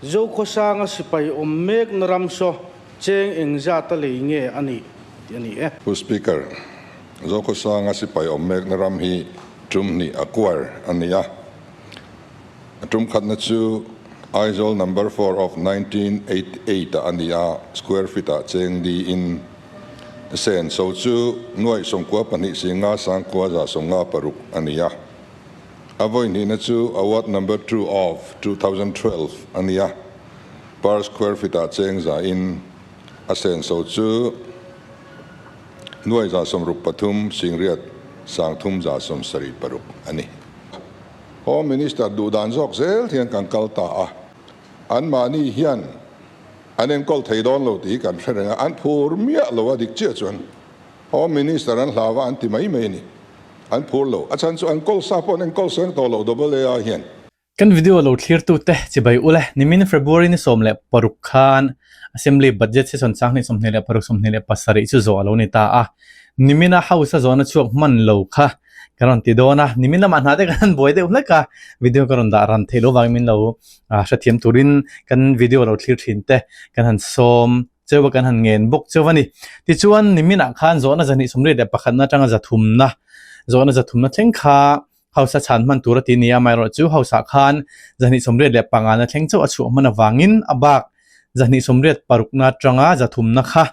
Zokhawsanga sipai awm mekna ram saw cheng engzata lei nge a nih tih a ni e. Pu Speaker, Zokhawsanga sipai awm mekna ram hi tum hnih acquire a ni a. A tum khatna chu Aizawl number 4 of 1988 ah a ni a, square feet ah cheng niin sen so chu nuaih 92 singa sangkua za 56 a ni a. A vawi hnihna chu award number 2 of 2012 a ni a, per square feet ah cheng za in a sen so chu nuaih za 63 singriat sangthum za 76 a ni. Home Minister duhdan zawk zel hian kan kal ta a, anmahni hian an enkawl thei dawn lo tih hi kan hre reng a, an phur miah lo a dik chiah chuan Home Minister an hlau a an ti mai mai a ni. An phur lo. A chhan chu an kawl sa pawh an enkawl seng tawh lo double A hian. Kan video lo thlirtute chibai ule nimin February ni 16 khan Assembly Budget Session sanghnih 26 27 chu zawh a lo ni ta a. Nimina House a zawhna chhuak hman lo kha ka rawn ti dawn a, nimin lamah hna te kan han buai deuh hlek a, video ka rawn dah ran theih loh vangin min lo hrethiam turin kan video lo thlir thin te kan han sawm cheu a, kan han ngen bawk cheu a ni. Tichuan niminah khan zawhna 281na atanga 300na zawhna 300na thleng kha House a chhan hman tur a ti nia, amaherawhchu House ah khan 285na thleng chauh a chhuah hman avangin a bak 286na atanga 300na kha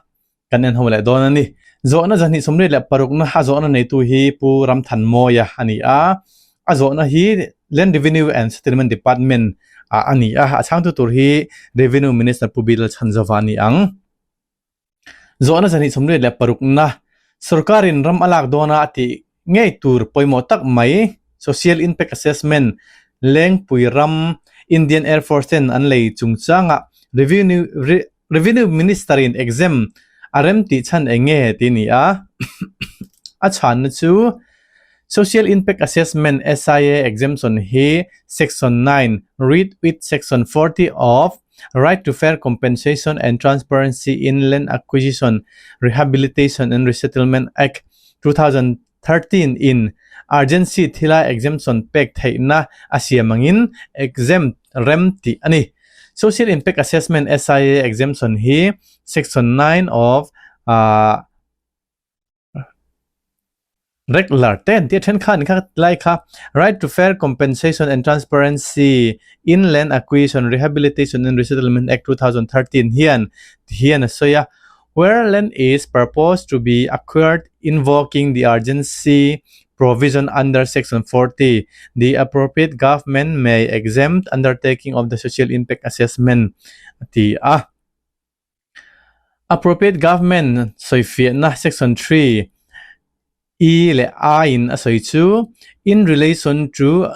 kan en ho leh dawn a ni. Zawhna 286na a zawhna neitu hi Pu Ramthanmawia a ni a, a zawhna hi Land Revenue and Settlement Department ah a ni a, a chhangtu tur hi Revenue Minister Pu Bilal Chhanzova a ni ang. Zawhna 286na Sorkarin ram a lak dawna a tih ngei tur pawimawh tak mai Social Impact Assessment Lengpui ram Indian Air Force ten an lei chungchangah Revenue Revenue Minister in exam a rem tih chhan eng nge tih a ni a, a chhanna chu Social Impact Assessment SIA exemption hi Section 9 read with Section 40 of Right to Fair Compensation and Transparency in Land Acquisition, Rehabilitation and Resettlement Act, 2013 in urgency thila exemption pek theihna a siam angin exempt rem tih a ni. Social Impact Assessment SIA exemption hi Section 9 of Regular te an tih a then kha an kha lai kha Right to Fair Compensation and Transparency in Land Acquisition, Rehabilitation and Resettlement Act 2013 hian ti hian a sawi a, Where land is proposed to be acquired invoking the urgency provision under Section 40, the appropriate government may exempt undertaking of the social impact assessment a ti a. Appropriate Government sawifiahna Section 3, E leh I in a sawi chu In relation to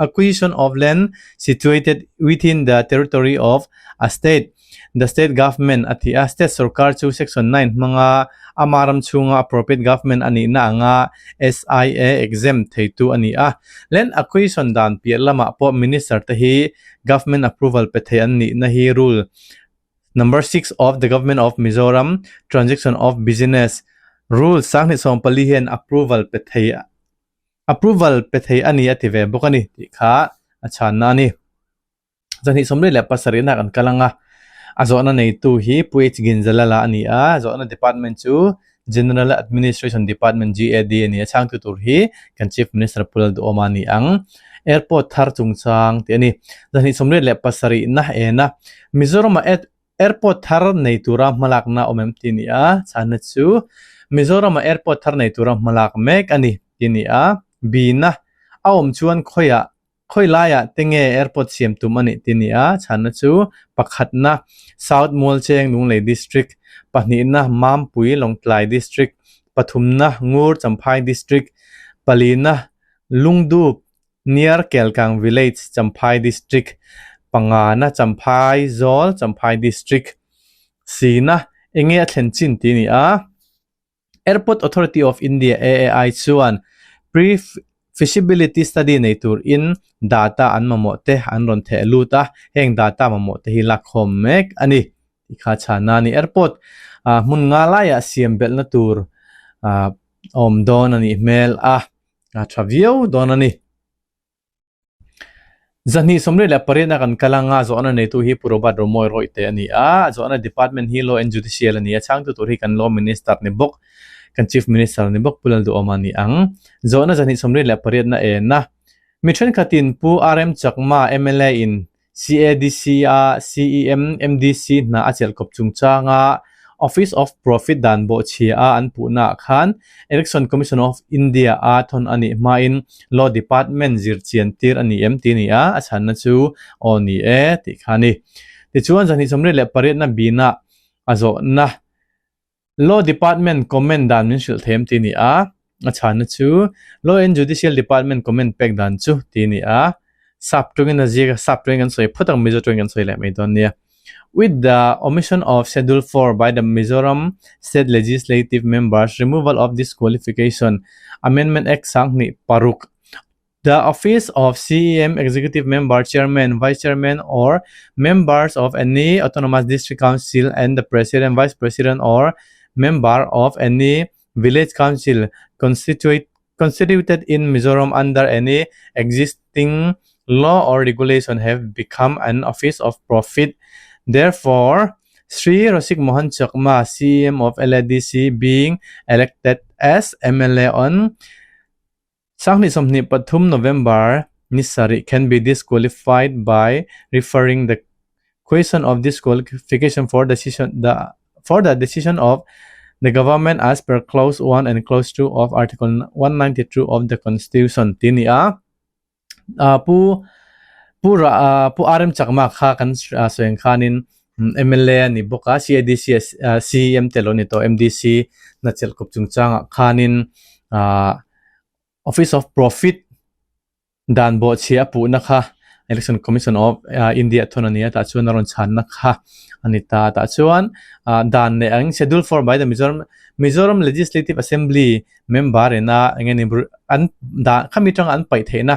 acquisition of land situated within the territory of a state, the state government a ti a. State sorkar chu Section 9 hmanga ama ram chhunga appropriate government a nihna anga SIA exempt theitu a ni a. Land acquisition dan piah lamah pawh Minister te hi government approval pe thei an nihna hi Rule Number 6 of the Government of Mizoram Transaction of Business Rule 2014 hian approval pe thei approval pe thei a ni a ti ve bawk a ni tih kha a chhanna a ni. 247 na kan kal ang a, a zawhna neitu hi Pu H Ginzalala a ni a, zawhna department chu General Administration Department, GAD, a ni a, chhangtu tur hi kan Chief Minister Pu Lalduhawma a ni ang. Airport thar chungchang tih a ni. 287 na en a, Mizoram-ah airport thar nei tura hmalakna awm em tih a ni a, chhanna chu Mizoram-ah airport thar nei tura hmalak mek a ni tih a ni a, B na a awm chuan khawiah Khawi laiah te nge airport siam tum a nih ti nia, chhanna chu pakhatna South Mualcheng Lunglei District, pahnihna Mampui Lawngtlai District, pathumna Ngur Champhai District, palina Lungdup near Kelkang Village Champhai District, pangana Champhai Zawl Champhai District. Sina enge a thlen chin ti nia. Airport Authority of India, AAI, chuan pre-feasibility study nei turin data an mamawh te an rawn theh lut a, heng data mamawh te hi lakkhawm mek a ni tih kha chhana a ni. Airport hmun nga laiah siam belhna tur a awm dawn a nih hmel a, a tha viau dawn a ni. Zahnih sawmriat leh pariatna kan kal anga zawhna neitu hi Pu Robert Romawi rawih te a ni a, zawhna department hi Law and Judicial a ni a, chhangtu tur hi kan Law Minister ni bawk, kan Chief Minister ni bawk Pu Lalduhawma a ni ang. Zawhna zahnih sawmriat leh pariatna ena mi thenkhatin Pu RM Chakma mla in CADC a CEM MDC hna a chelhkawp chungchanga Office of Profit dan bawhchhia a an puhna ah khan Election Commission of India a thawn a nih hmain Law Department zir chian tir a ni em tih a ni a, a chhanna chu aw ni e tih kha a ni. Tichuan 2028na bina a zawhna Law Department comment dan min hrilh thei em tih a ni a, a chhanna chu Law and Judicial Department comment pek dan chu tih a ni a, sap tawngin a ziak a, sap tawngin kan sawi phawt ang Mizo tawngin kan sawi leh mai dawn nia. With the omission of Schedule 4 by the Mizoram State Legislative Members Removal of Disqualification Amendment Act 2006 The office of CEM Executive Member, Chairman, Vice Chairman or members of any autonomous district council and the President, Vice President or member of any village council constitute, constituted in Mizoram under any existing law or regulation have become an office of profit. Therefore, Sri Rasik Mohan Chakma, CEM of LADC, being elected as MLA on 2023 November ni sarih can be disqualified by referring the question of disqualification for decision the for the decision of the government as per clause 1 and clause 2 of article 192 of the constitution ti ni a pu pu ra pu RM Chakma kha kan sawi ang khanin MLA a ni bawk a CADC CEM te lo ni tawh MDC na chelhkawp chungchangah khanin ah Office of Profit dan bawhchhia a puhna kha Election Commission of India thun a ni a tah chuan a rawn chhanna kha a ni ta tah chuan ah dan leh ang Schedule 4 by the Mizoram Mizoram Legislative Assembly member ina eng nge ni an dan khami atanga an paih theihna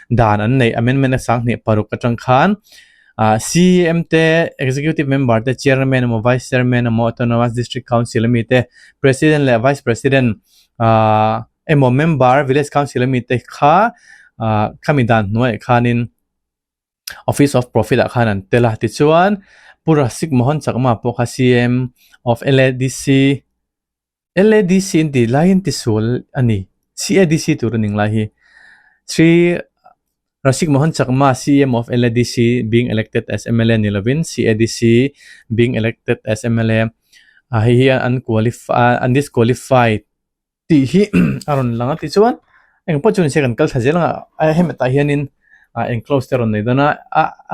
dan an neih amendment a 2006 atang khan ah CEM te executive member te chairman emaw vice chairman emaw autonomous district council ami te president leh vice president ah emaw member village council ami te kha ah khami dan hnuaiah khanin Office of Profit ah khan an tel a tichuan Pu Rasik Mohan Chakma pawh kha CEM of LADC LADC an tih laiin tisual a ni CADC tur a ning lai hi Sri Rasik Mohan Chakma CEM of LADC being elected as MLA ni lovin CADC being elected as MLA ah hei hi an qualify an disqualify tih hi a rawn lang a tichuan engpawh chu nise kan kal thla zel ang a hemi tah hianin ah enclose te a rawn nei dawn a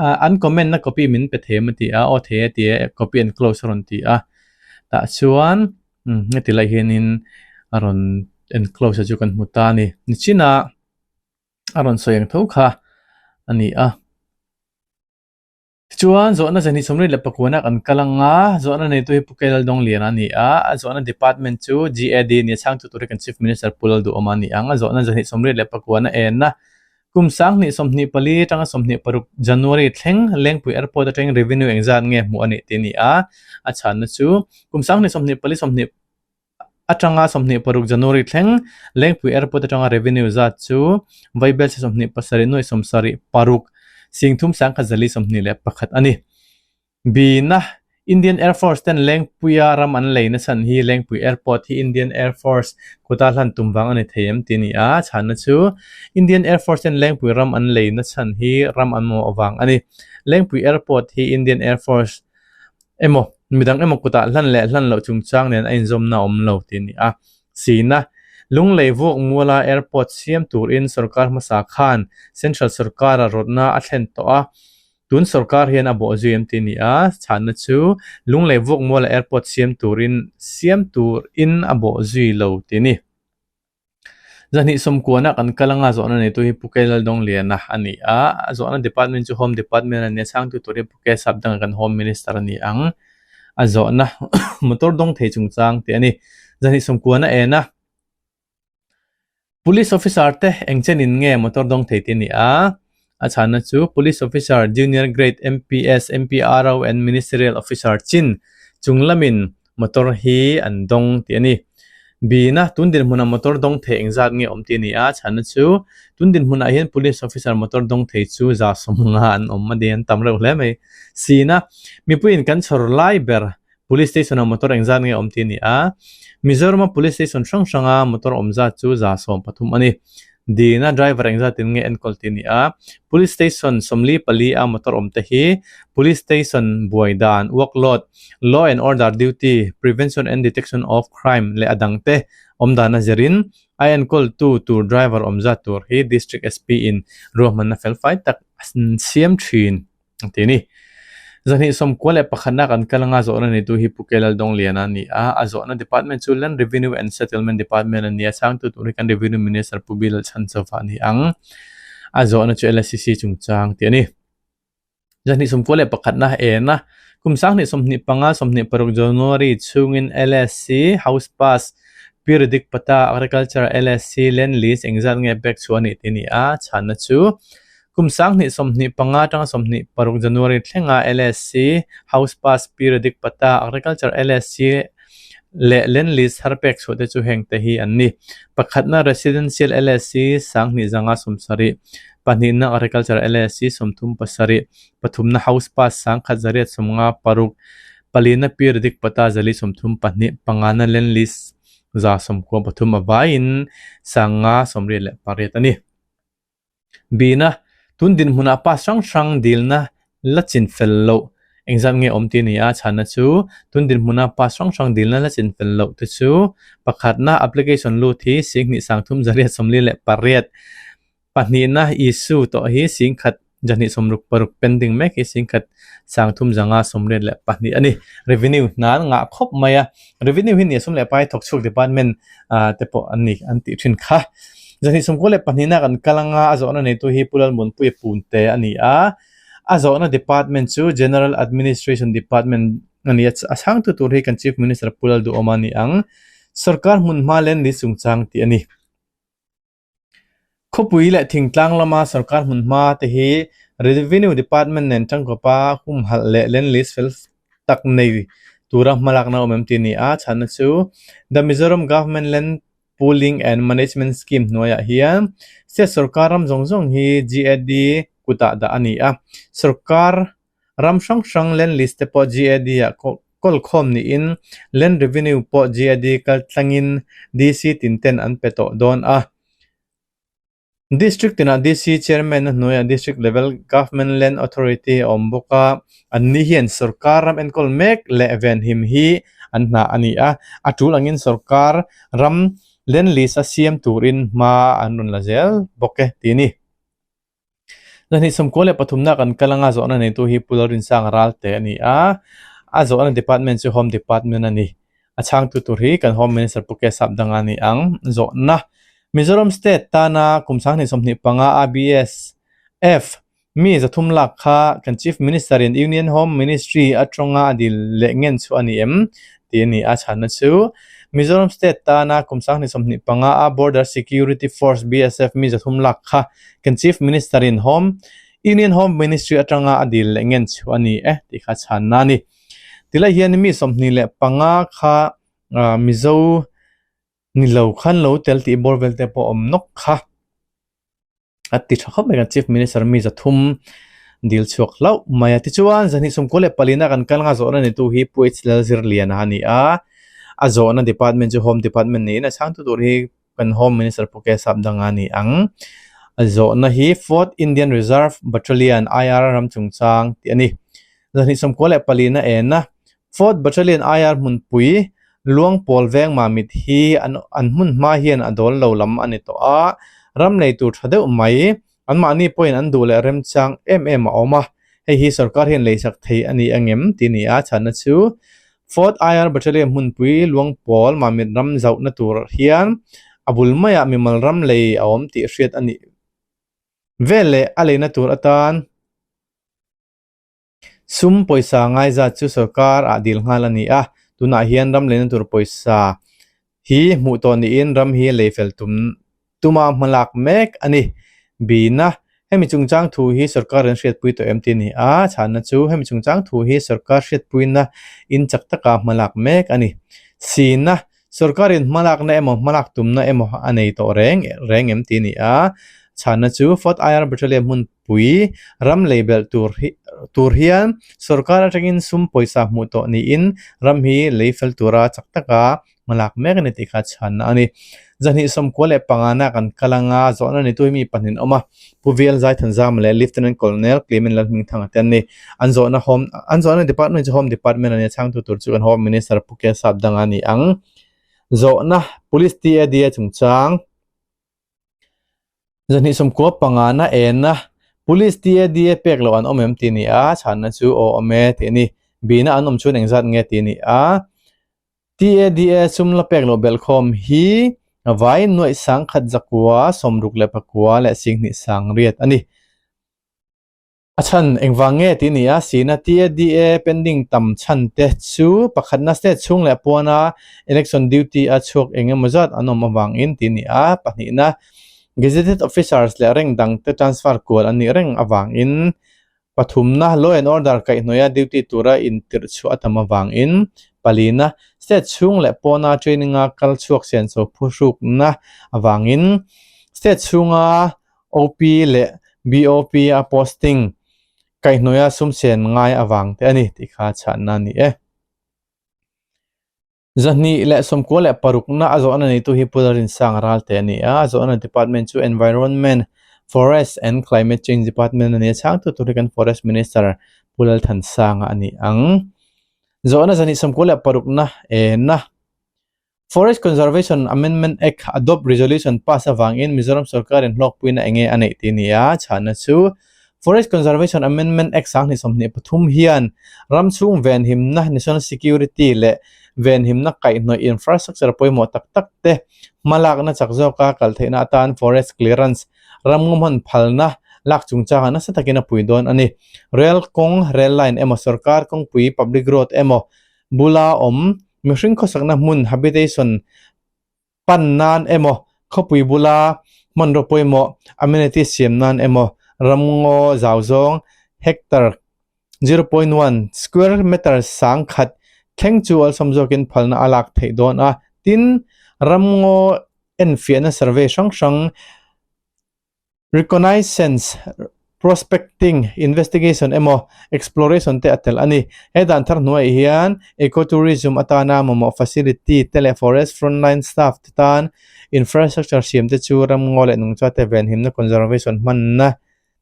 ah an comment na copy min pe thei em a ti a aw thei e ti e copy enclose a rawn ti a tah chuan heti lai hianin a rawn enclose a chu kan hmu ta a ni nichinah a rawn sawi ang tho kha a ni a. Tichuan, zawhna 2024 kan kal ang a, zawhna neitu hi Pu Kelal Dawnglian a ni a, a zawhna department chu GAD a ni a, chhangtu tur hi kan Chief Minister Pu Lalduhawma a ni ang. A zawhna 2024 enna kum 2024 atanga 26 January thleng Lengpui Airport atangin revenue engzat nge hmuh a nih tih a ni a, a chhanna chu kum 2024 20 atanga 26 January thleng Lengpui Airport atanga revenue zat chu Vaibelchhe 27 nuai 76 singthum sangkhat zali 21 a ni. Bina Indian Air Force ten Lengpuia ram an lei na chhan hi Lengpui Airport hi Indian Air Force kuta hlan tum vang a ni thei em tih a ni a, chhanna chu Indian Air Force ten Lengpui ram an lei na chhan hi ram an mamawh vang a ni. Lengpui Airport hi Indian Air Force emaw midang emaw kutah hlan leh hlan loh chungchang nen a inzawmna a awm lo tih a ni a. Sina, Lunglei vuak muala airport siam turin sorkar hmasa khan Central sorkara rawtna a thlen tawh a, tun sorkar hian a bawh zui em tih a ni a. Chhanna chu Lunglei vuak muala airport siam turin siam turin a bawh zui lo tih a ni. Zahnih sawmkuana kan kal anga zawhna neitu hi Pu K Laldawngliana a ni a, a zawhna department chu Home Department a ni a, chhangtu tur hi Pu K Sapdanga kan Home Minister a ni ang. A zawhna motor dawng thei chungchang tih a ni. Zahnih sawmkuana en a, Police officer te eng chenin nge motor dawng thei tih a ni a, a chhanna chu Police officer junior grade MPS, MPRO and Ministerial officer chin chung lamin motor hi an dawng tih a ni. Bina, tun dinhmunah motor dawng thei engzat nge awm tih a ni a, chhanna chu tun dinhmunah hian police officer motor dawng thei chu 150 an awm a ni, an tam reuh hle mai. Sina, mipuiin kan chhawr lai ber police station ah motor engzat nge awm tih a ni a, Mizorama police station hrang hranga motor awm zat chu 13 a ni. Dina driver engzat in nge enkawl tih a ni a, police station 44 a motor awm te hi police station buai dan, workload, law and order duty, prevention and detection of crime leh a dang te awm dan a zirin a enkawl tu tur driver awm zat tur hi district SP in ruahmanna felfai tak a siam thin a ti a ni. 221 na kan kal anga zawhna neitu hi Pu Kelal Dawngliana a ni a, a zawhna department chu Land Revenue and Settlement Department a ni a, changtu tur hi kan Revenue Minister Pu Bilal Chhanchova a ni ang. A zawhna chu LSCC chungchang tih a ni. 221 na en a, kum 2025 26 January chhungin LSC House Pass Periodic Patta Agriculture LSC Land Lease engzat nge pek chhuah a nih tih a ni a, chhanna chu Kum 2025 atanga 26 January thlenga LSC, House Pass, Periodic Patta, Agriculture LSC leh Land Lease thar pek chhuah te chu heng te hi an ni. Pakhatna Residential LSC 2570, pahnihna Agriculture LSC 37, pathumna House Pass 1856, palina Periodic Patta 432, pangana Land Lease 193 a vaiin 598 a ni. Bina, tun dinhmunah pass hrang hrang dilna la chin fel loh engzat nge awm tih a ni a, chhanna chu tun dinhmuna pass hrang hrang dilna la chin fel loh te chu pakhatna application lut hi 2348, pahnihna issue tawh hi 1266 pending mek hi 1382 a ni. Revenue hna an ngah khawp mai a, revenue hi nia sum leh pai thawk chhuak department te pawh an ni an tih thin kha. 222 na kan kal anga a zawhna neitu hi Pu Lalmuanpuia Punte a ni a, a zawhna department chu General Administration Department a ni a, a chhangtu tur hi kan Chief Minister Pu Lalduhawma a ni ang. Sorkar hmun hma len ni chungchang tih a ni. Khawpui leh thingtlang lama sorkar hmun hma te hi Revenue Department nen tangkawpa humhalh leh land lease fel tak nei tura hmalakna awm em tih a ni a, chhanna chu The Mizoram Government Land Pooling and Management Scheme hnuaiah hian state sorkar ram zawng zawng hi GAD kutah dah a ni a, sorkar ram hrang hrang land lease te pawh GAD ah kawl khawm niin land revenue pawh GAD kal tlangin DC tin ten an pe tawh dawn a. District tinah DC Chairman a hnuaiah District Level Government Land Authority a awm bawk a, anni hian sorkar ram enkawl mek leh venhim hi an hna a ni a, a tul angin sorkar ram land lease a siam turin hma an rawn la zel bawk e tih a ni. 293 na kan kal anga zawhna neitu hi Pu Lalrinsanga Ralte a ni a, a zawhna department chu Home Department a ni. A chhangtu tur hi kan Home Minister Pu Kesap Danga a ni ang. Zawhna, Mizoram State tana kum 2025 a BSF mi 300 lak kha kan Chief Minister in Union Home Ministry atanga a dil leh ngen chu a ni em? tih a ni a. Chhanna chu Mizoram State tana kum 2025 a Border Security Force, BSF, mi 300 lak kha Kan Chief Minister in Home, Union Home Ministry atanga a dil leh ngen chu a ni e tih kha chhanna a ni. Tilai hian mi 25 kha Mizo ni lo khan lo tel tih bawr vel te pawh awm nawk kha a ti tha khawp mai kan Chief Minister mi 300 dil chhuak hlauh mai a. Tichuan 294 na kan kal anga zawhna neitu hi Pu H Lalzirliana a ni a, a zawhna department chu Home Department niin a chhangtu tur hi Kan Home Minister Pu Kesap Danga a ni ang. A zawhna hi Fourth Indian Reserve Battalion, IR, ram chungchang tih a ni. 294 na en a, Fourth Battalion IR hmunpui Luangpawl veng Mamit hi an an hmun hma hian a dawl lo lam a ni tawh a, ram lei tur tha deuh mai anmahni pawhin an duh leh remchang em em a awm a, hei hi sorkar hian leisak thei a ni angem tih a ni a, chhanna chu Fourth IR Battalion hmunpui Luangpawl Mamit ram zauhna tur hian a bul maiah mimal ram lei a awm tih hriat a nih veleh a leina tur atan Sum pawisa ngaizat chu sorkar ah dil nghal a ni a, tunah hian ram leina tur pawisa hi hmuh tawh niin ram hi lei fel tum tuma hmalak mek a ni. Bina, hemi chungchang thu hi sorkar an hriatpui tawh em tih a ni a, chhanna chu hemi chungchang thu hi sorkar hriatpuina in chak taka hmalak mek a ni. Sina. Sorkarin hmalakna emaw hmalak tumna emaw a nei tawh reng reng em tih a ni a. Chhanna chu Fort IR Battalion hmunpui ram lei belh tur hi tur hian sorkar atangin sum pawisa hmuh tawh niin ram hi lei fel tura chak taka hmalak mek a ni tih kha chhanna a ni. Zahnih sawmkua leh pangana kan kal anga zawhna ni tu hi mi pahnih an awm a, Pu VL Zaithanzama leh Lieutenant Colonel Clement Lalhmingthanga te an ni. An zawhna Home an zawhna Department chu Home Department a ni a, chhangtu tur chu kan Home Minister Pu K Sapdanga a ni ang. Zawhna Police TADA chungchang. Zahnih sawmkua pangana ena Police TADA pek loh an awm em tih a ni a, chhanna chu aw awm e tih a ni. Bina an awm chuan engzat nge tih a ni a. TADA sum la pek loh belhkhawm hi vai nuaih sangkhat zakua sawmruk leh pakua leh singhnih sangriat a ni. A chhan engvang nge tih a ni a, sina TADA pending tam chhan te chu pakhatna state chhung leh puana election duty a chhuak eng emaw zat an awm avangin tih a ni a, pahnihna gazetted officers leh rank dang te transfer kual an nih reng avangin pathumna law and order kaihhnawih a duty tura intirh chhuah a tam avangin palina state chhung leh pawna training a kal chhuak senso phuhrukna avangin state chhunga OP leh BOP a posting kaihhnawih a sumsen ngai avang te a ni tih kha chhanna a ni e. 226na a zawhna neitu hi Pu Lalrinsanga Ralte a ni a, a zawhna department chu Environment, Forest and Climate Change Department a ni a, chhangtu tur hi kan Forest Minister Pu Lalthansanga a ni ang. Zawhna 226na ena. Forest Conservation Amendment Act Adopt Resolution pass avangin Mizoram sorkarin hlawkpuina enge a neih tih a ni a, chhahna chu Forest Conservation Amendment Act 2023 hian ram chhung venhimna, national security, leh venhimna kaihhnawih infrastructure pawimawh tak tak te hmalakna chak zawka kal theihna atan forest clearance ram ngawhman phalna lak chungchangah nasa takin a pui dawn a ni. Rail kawng, rail line, emaw sorkar kawngpui, public road, emaw bula awm mihring khawsakna hmun habitation pan nan emaw khawpui bula hmanraw pawimawh amenities siam nan emaw ramngaw zau zawng hectare 0.1 square meter sang khat thleng chu awlsam zawkin phalna a lak theih dawn a tin ramngaw enfiahna survey hrang hrang Reconnaissance, Prospecting, Investigation emaw Exploration te a tel a ni. He dan thar hnuaiah hian Ecotourism atana mamawh facility te leh Forest Frontline Staff te tan infrastructure siam te chu ramngaw leh nungcha te venhimna conservation hmanna,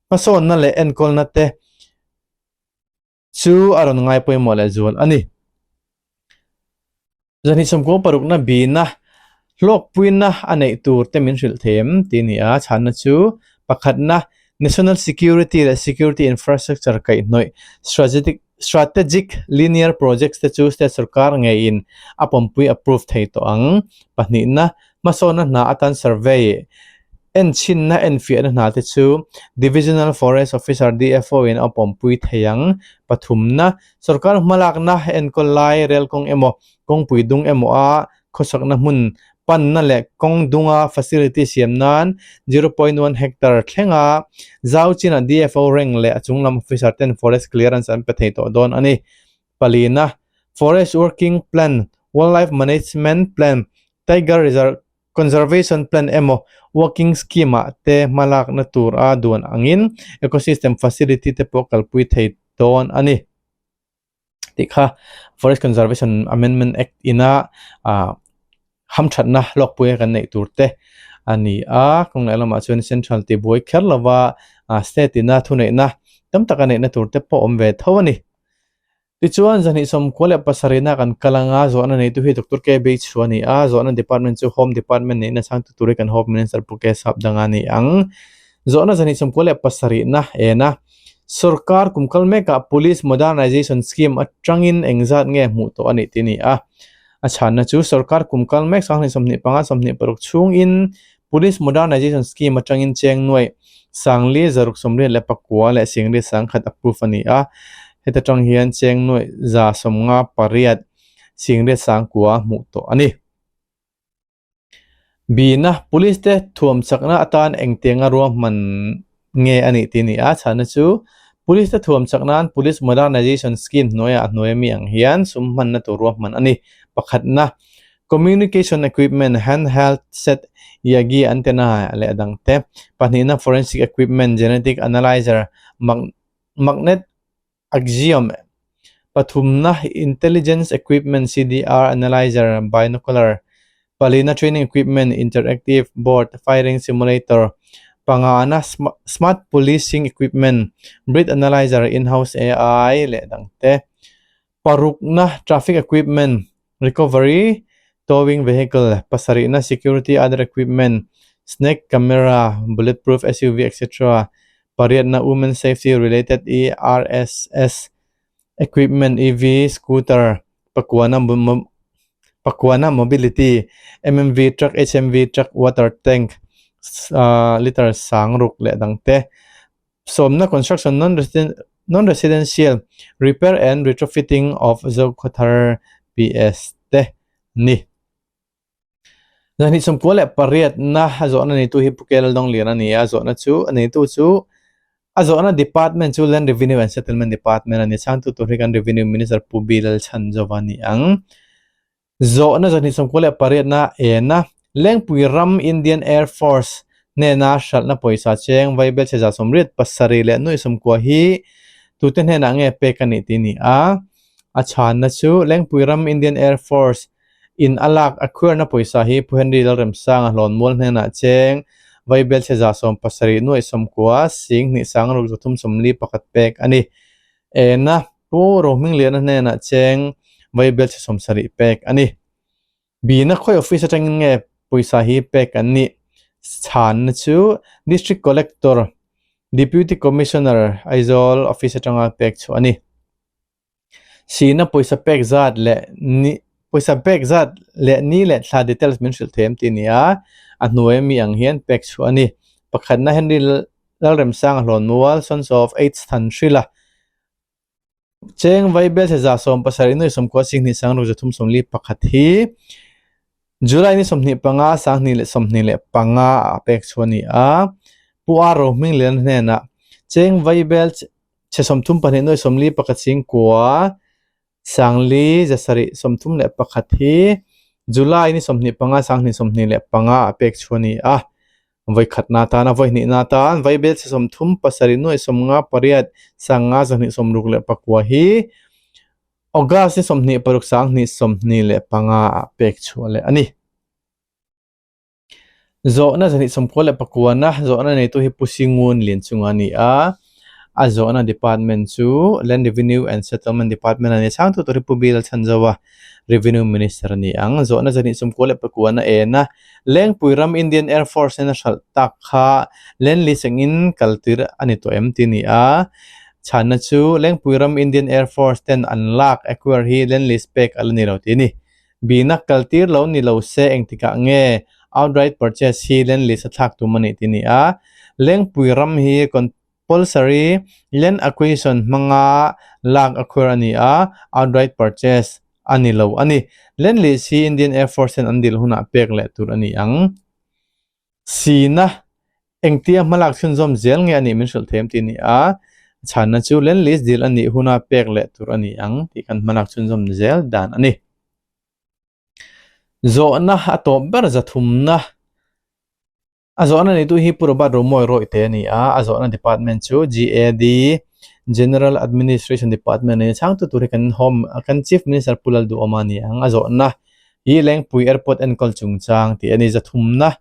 hmasawnna leh enkawlna te chu a rawn ngai pawimawh leh zual a ni. Zahnih sawmkua parukna bina hlawkpuina a neih tur te min hrilh thei em tih a ni a, chhanna chu pakhatna National Security leh Security Infrastructure kaihhnawih Strategic Strategic Linear Projects te chu state sorkar ngeiin a pawmpui approve thei tawh ang. Pahnihna hmasawnna hna atan survey Enchhinna enfiahna hna te chu Divisional Forest Officer, DFO, in a pawmpui thei ang. Pathumna, sorkar hmalakna enkawl lai rel kawng emaw, kawngpui dung emaw a khawsakna hmun panna leh kawng dunga facility siam nan 0.1 hectare thlenga zau chinah DFO rank leh a chunglam officer ten forest clearance an pe thei tawh dawn a ni. Palina, Forest Working Plan, Wildlife Management Plan, Tiger Reserve, Conservation Plan emaw Working Scheme ah te hmalakna tur a duan angin Ecosystem Facility te pawh kalpui thei dawn a ni tih kha Forest Conservation Amendment Act ina ah hamthatna hlawkpui a kan neih tur te a ni a, kawng leh lamah chuan Central tibuai kher lova ah State ina thuneihna tam tak a neihna tur te pawh awm ve tho a ni. Tichuan, zahnih sawmkua leh pasarihna kan kal anga, zawhna neitu hi Doctor K. Beichhu a ni a, zawhna department chu Home Department nihna changtu tur hi kan Home Minister Pu K. Sapdanga a ni ang. Zawhna zahnih sawmkua leh pasarihna en a, Sorkar kum kal mekah Police Modernization Scheme atangin engzat nge hmuh tawh a nih tih a ni a. A chhanna chu sorkar kum kal mek sanghnih 25 26 chhungin Police Modernization Scheme atangin cheng nuaih sangli zaruk sawmriat leh pakua leh singri sangkhat approve a ni a, heta tang hian cheng nuaih za sawmnga pariat singriat sangkua hmuh tawh a ni. Bina Police te thuam chakna atan engtianga ruahman nge a nih tih a ni a, chhanna chu Police te thuam chak nan Police Modernization Scheme hnuaiah a hnuai ami ang hian sum hmanna tur ruahman a ni. Pakhatna. Communication equipment, handheld set, Yagi antenna leh a dang te. Pahnihna forensic equipment, genetic analyzer, magnet axiom. Pathumna intelligence equipment, CDR analyzer, binocular. Palina training equipment, interactive board, firing simulator. Pangana smart policing equipment, breath analyzer, in-house AI leh a dang te. Parukna traffic equipment, recovery, towing vehicle, pasarihna security other equipment, snake camera, bulletproof SUV etc. Pariatna women safety related ERSS equipment EV scooter, pakuana pakuana mobility, MMV truck, HMV truck, water tank, liter sangruk leh dang te. Sawmna construction non-residential repair and retrofitting of Zokhawthar PS te ni. Zahnih sawmkua leh pariatna a zawhna neitu hi Pu Kel Dawnglian a ni a, zawhna chu a neitu chu a zawhna department chu Land Revenue and Settlement Department a ni. Chhangtu tur hi kan Revenue Minister Pu Bilal Chhanzova a ni ang. Zawhna 2028na ena Lengpui ram Indian Air Force hnena hralhna pawisa cheng vaibel chhe 87 leh nuih 90 hi tute hnenah nge pek a nih tih a ni a. A chhanna chu Lengpui ram Indian Air Force in a lak a khuarna pawisa hi Pu Henry Lalremsanga Hlawnmual hnenah cheng vaibel chhe 70 nuih 90 sing hnih sang ruk 341 pek a ni. Ena Pu Rohmingliana hnenah cheng vaibel chhe 70 pek a ni. Bina khawi office atangin nge pawisa hi pek an nih? Chhanna chu District Collector, Deputy Commissioner, Aizawl office atanga pek chhuah a ni. Sina pawisa pek zat leh ni pawisa pek zat leh ni leh thla details min hrilh thei em tih a ni a, a hnuai ami ang hian pek chhuah a ni. Pakhatna Henry Lalremsanga Hlawnmual, Sons of H Thanhrila, Cheng vaibel chhe 70 nuai 90 singhnih sangruk 341 hi July ni 25 2025 ah pek chhuah a ni a. Pu A Rohmingliana hnenah Cheng vaibel chhe 32 nuai 41 singkua Sangli 731 hi July ni 25 2025 ah pek chhuah a ni a. Vawi khatna atan a vawi hnihna atan vaibel chhe 37 nuai 58 sanga 269 hi August ni 26 2025 ah pek chhuah leh a ni. Zawhna 29 zawhna neitu hi Pu Singun Lianchunga a ni a, a zawhna department chu Land Revenue and Settlement Department a ni. Chhangtu tur hi Pu Bill Chhanzova Revenue Minister a ni ang. Zawhna 29 ena Lengpui ram Indian Air Force nen a hralh tak kha Land Lease engin kaltir a ni tawh em tih a ni a. Chhanna chu Lengpui ram Indian Air Force ten an lak acquire hi Land Lease pek a la ni lo tih a ni. Bihna kaltir lo ni lo se engtikah nge outright purchase hi land lease a thlak tum a nih tih a ni a. Lengpui ram hi compulsory land acquisition hmanga lak a khuar a ni a, outright purchase a ni lo a ni. Land lease hi Indian Air Force hian an dil hunah pek leh tur a ni ang. Sina, engtia hmalak chhunzawm zel nge a nih min hrilh thei em tih a ni a, chhanna chu Land Lease deal a nih huna pek leh tur a ni ang tih kan hmalak chhunzawm zel dan a ni. Zawhna a tawp ber zathumna a zawhna neitu hi Pu Robert Romawi Rawihte a ni a, a zawhna department chu GAD, General Administration Department a ni. Chhangtu tur hi kan Home, kan Chief Minister Pu Lalduhawma a ni ang. A zawhna Hi Lengpui Airport enkawl chungchang tih a ni. Zathumna,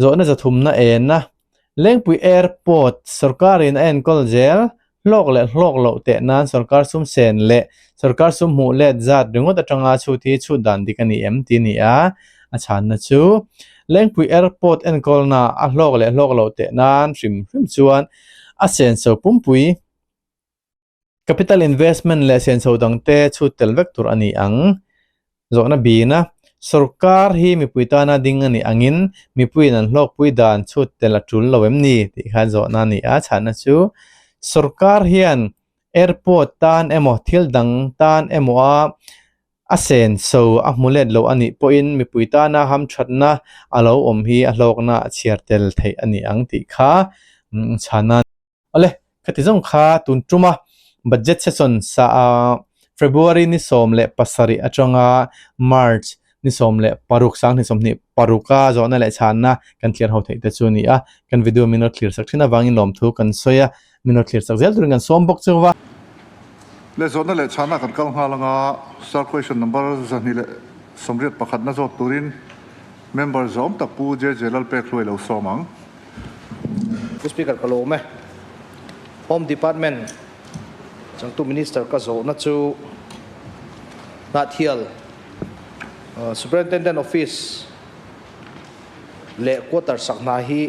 zawhna zathumna enna Lengpui Airport sorkarin a enkawl zel hlawk leh hlawk loh teh nan sorkar sum sen leh sorkar sum hmuh let zat ringawt atanga chhut hi chhut dan dik a ni em tih a ni a. A chhanna chu Lengpui Airport enkawlna a hlawk leh hlawk loh teh nan hrim hrim chuan a senso pumpui Capital investment leh senso dangte chhut tel vek tur a ni ang. Zawhna bina, Sorkar hi mipui tana ding a nih angin mipuiin an hlawkpui dan chhut tel a tul lo em ni? tih khan zawhna a ni a. Chhanna chu sorkar hian airport tan emaw thil dang tan emaw a a senso a hmu let lo a nih pawhin mipui tana hamthatna a lo awm hi a hlawkna a chhiar tel theih a ni ang tih kha chhanna. Awle, khati zawng kha tun tuma budget session sa a February ni 17 atanga March ni. ni 16 2026 a zawhna leh chhanna kan clear ho theih te chu a ni a, kan video min rawn clear sak thin avangin lawmthu kan sawi a, min rawn clear sak zel turin kan sawm bawk chu va. Le zawhna leh chhanna kan kal nghal anga Sir question number 281 na zawt turin member zawm tak Pu JJ Lalpek Hluai lo sawm ang. Pu Speaker ka lawm e. Home Department changtu Minister ka zawhna chu Hnahthial Superintendent Office leh Quarter sak hna hi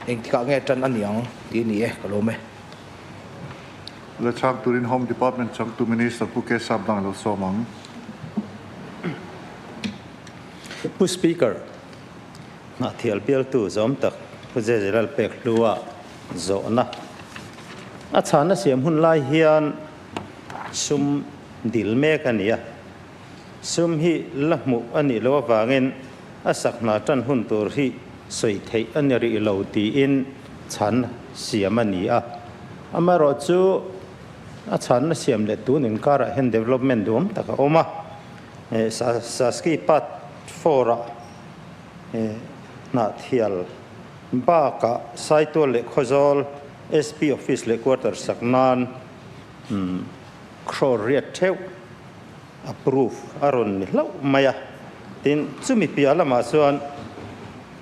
engtikah nge tan a ni ang tih a ni e, ka lawm e. Lachhak turin Home Department changtu Minister Pu K Sapdang lo sawm ang. Pu Speaker, Hnahthial bialtu zawm tak Pu JJ Lalpekhlua zawhna a chhanna siam hun lai hian sum dil mek a ni a. Sum hi la hmuh a nih loh avangin a sak hna tan hun tur hi sawi theih a ni rih lo tiin chhan siam a ni a. Amaherawhchu a chhanna siam leh tun inkarah hian development duhawm tak a awm a. Saski Part Four-ah Hnahthial bakah Saitual leh Khawzawl SP Office leh Quarter sak nan crore riat theuh approve a rawn ni hlauh mai a. Tin, chumi piah lamah chuan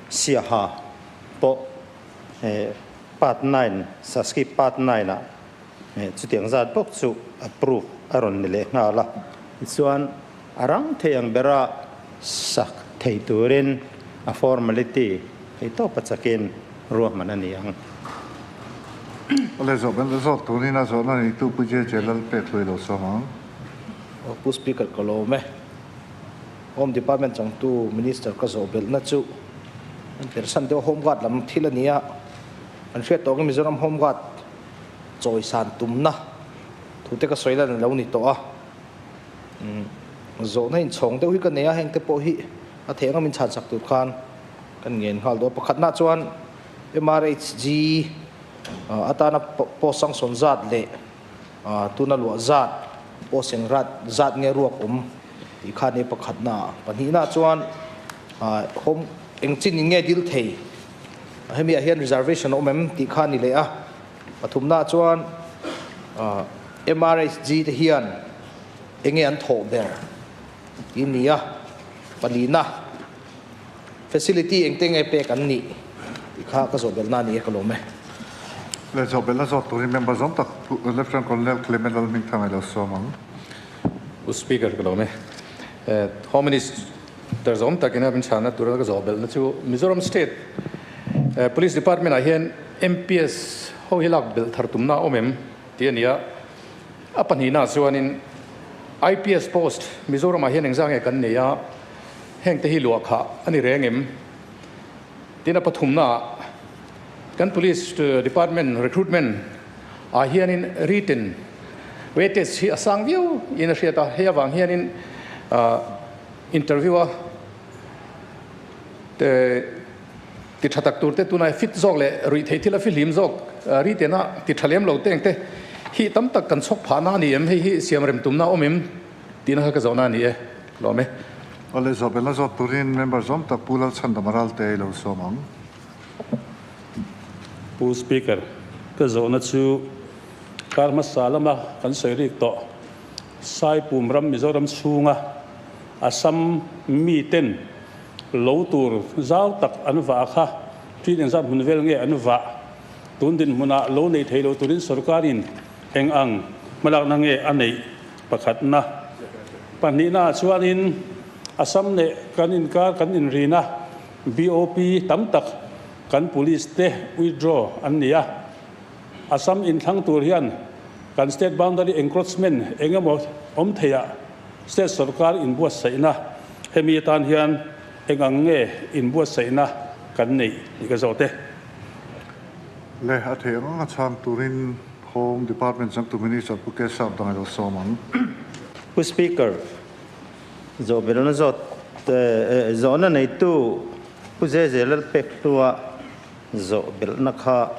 Siaha pawh Part Nine, Saski Part Nine-ah chutiang zat bawk chu approve a rawn ni leh nghal a. Tichuan, A rang thei ang bera sak thei turin a formality thei tawp a chakin ruahman a ni ang. Awle zawh ben la zawk turin a zawhna neitu Pu JJ Lalpek hlui lo sawm ang. Aw Pu Speaker ka lawm e. Home Department changtu Minister ka zawh belhna chu an persan deuh a Home Guard lam thil a ni a, kan hriat tawh angin Mizoram Home Guard chawisan tumna thute ka sawi lan a lo ni tawh a. Zawhna inchhawng deuh hi ka nei a, hengte pawh hi a theih anga min chhan chak tur khan kan ngen nghal dawn. Pakhatna chuan MRHG atana post sanction zat leh tuna luah zat post eng rat zat nge ruak awm tih kha a ni pakhatna. Pahnihna chuan home eng chin in nge dil thei hemi ah hian reservation a awm em tih kha a ni leh a. Pathumna chuan MRHG te hian enge an thawh ber tih ni a, palina facility engte nge pek an nih tih kha ka zawh belhna a ni e ka lawm e. Leh zawh belhna zawt turin member zawm tak Lieutenant Colonel Clement Lalhmingthanga i lo sawm ang. Pu Speaker ka lawm e. Home Minister zawm takin a min chhanna tura ka zawh belhna chu Mizoram State Police Department ah hian MPS ho hi lak belh thar tumna a awm em tih a ni a. A pahnihna chuanin IPS post Mizoram ah hian engzah nge kan nei a, heng te hi luah khah a ni reng em? Tin a pathumna ah kan Police Department recruitment ah hianin written weightage hi a sang viau in a hriat a, hei avang hianin interview a ti tha tak tur te tunai fit zawk leh ruih theih thil a fihlim zawk written a ti tha lem lo te engte hi tam tak kan chhawk phah na a ni em, hei hi siam rem tumna a awm em tihna kha ka zawhna a ni e, lawm e. Awle zawhbelna zawt turin member zawm tak Pu Lalchhandama Ralte i lo sawm ang. Pu Speaker, ka zawhna chu kar hmasa lama kan sawi rik tawh Saipum ram Mizoram chhunga Assam miten lo tur zau tak an vah kha ṭin engzat hmun vel nge an vah? Tun dinhmunah lo nei thei lo turin sorkarin eng ang hmalakna nge a neih pakhatna? Pahnihnaah chuanin Assam leh kan inkar kan inrina BOP tam tak kan police te withdraw an ni a. Assam inthlang tur hian kan state boundary encroachment eng emaw awm theiah state sorkar inbuatsaihna hemi atan hian eng ang nge inbuatsaihna kan neih tih ka zawt e. Le a theih ang anga chhang turin Home Department changtu Minister Pu Keshav Dangai lo sawm ang. Pu Speaker, Zawhbelna zawt zawhna neitu Pu Zeze Lalpek hlua zawhbelhna kha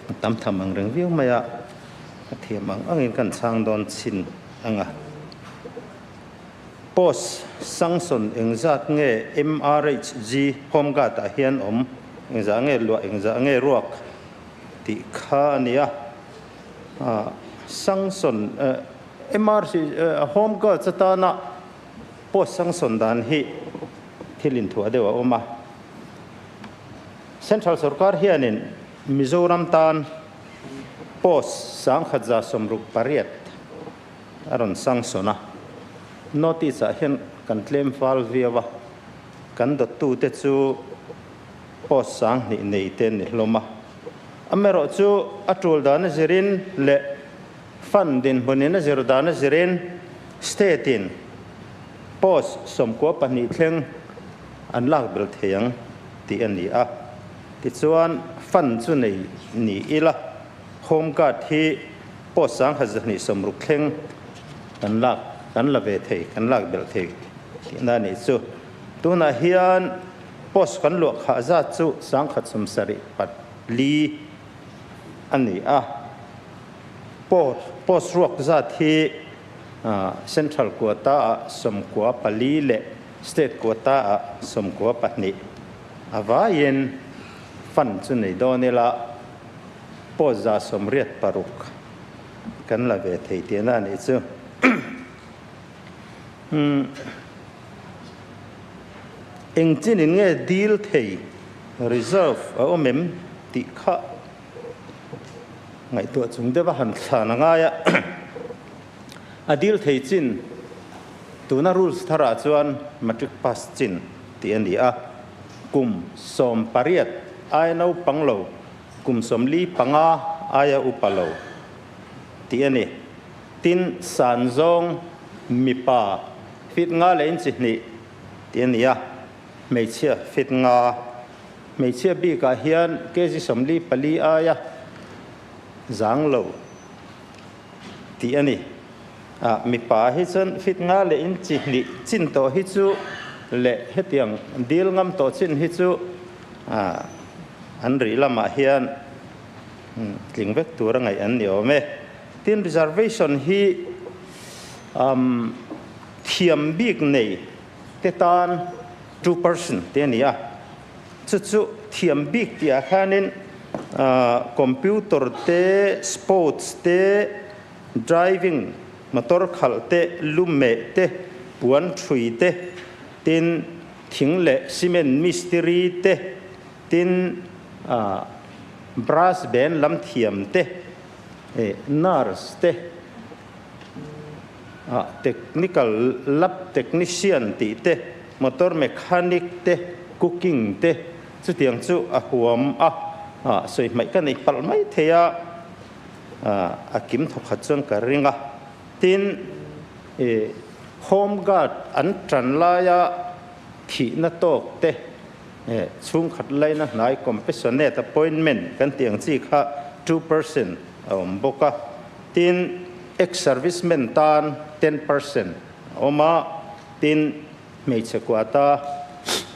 a tam tham ang reng viau mai a, a thiam ang angin kan chhang dawn chin ang a. Post sanction engzat nge MRHG Home Guard ah hian awm, engzah nge luah, engzah nge ruak tih kha a ni a. Sanction MRC Home Guards atana post sanction dan hi thil inthuah deuh a awm a. Central sorkar hianin Mizoram tan post 1168 a rawn sanction a, notice ah hian kan tlem fal viau a, kan dawttute chu post 2000 nei te an ni hlawm a. Amaherawh chu a tul dan a zirin leh fund dinhmunin a zir dan a zirin state in post 92 thleng an lak belh thei ang tih a ni a. Tichuan fund chu nei ni ila Home Guard hi post 1260 thleng kan lak kan la ve thei kan lak belh thei tihna a nih chu. Tunah hian post kan luah khah zat chu 1174 a ni a. Post ruak zat hi Central quota ah 94 leh State quota ah 92 a vaiin fund chu nei dawn ila post 186 kan la ve thei tihna a nih chu. Eng chinin nge dil thei reserve a awm em tih kha ngaihtuah chung deuh a han thlan a ngai a. A dil thei chin tuna rules tharah chuan matric pass chin tih a ni a. Kum 18 aia naupang lo, kum 45 aia upa lo tih a ni. Tin, san zawng mipa feet nga leh inchi hnih tih a ni a, hmeichhia feet nga. Hmeichhia bikah hian kg 44 aia zang lo tih a ni. A, mipa hi chuan feet nga leh inchi hnih chin tawh hi chu leh hetiang dil ngam tawh chin hi chu a, an rih lamah hian tling vek tur a ngaih an ni awm e. Tin, reservation hi um thiam bik nei te tan 2% te a ni a, chu chu thiam bik tih ah khanin computer te, sports te, driving, motor khalh te, lumeh te, puan thui te, tin thing leh cement mistiri te, tin brass band lam thiam te, nurse te, technical lab technician tih te, motor mechanic te, cooking te, chutiang chu a huam a, sawi hmaih ka nei palh mai thei a, a kim thawkhat chuan ka ring a. Tin, home guard an tan laia thihna tawk te, chhungkhat laina hnai compassionate appointment kan tih ang chi kha 2% a awm bawk a. Tin, ex-servicemen tan 10% a awm a, tin, hmeichhe quota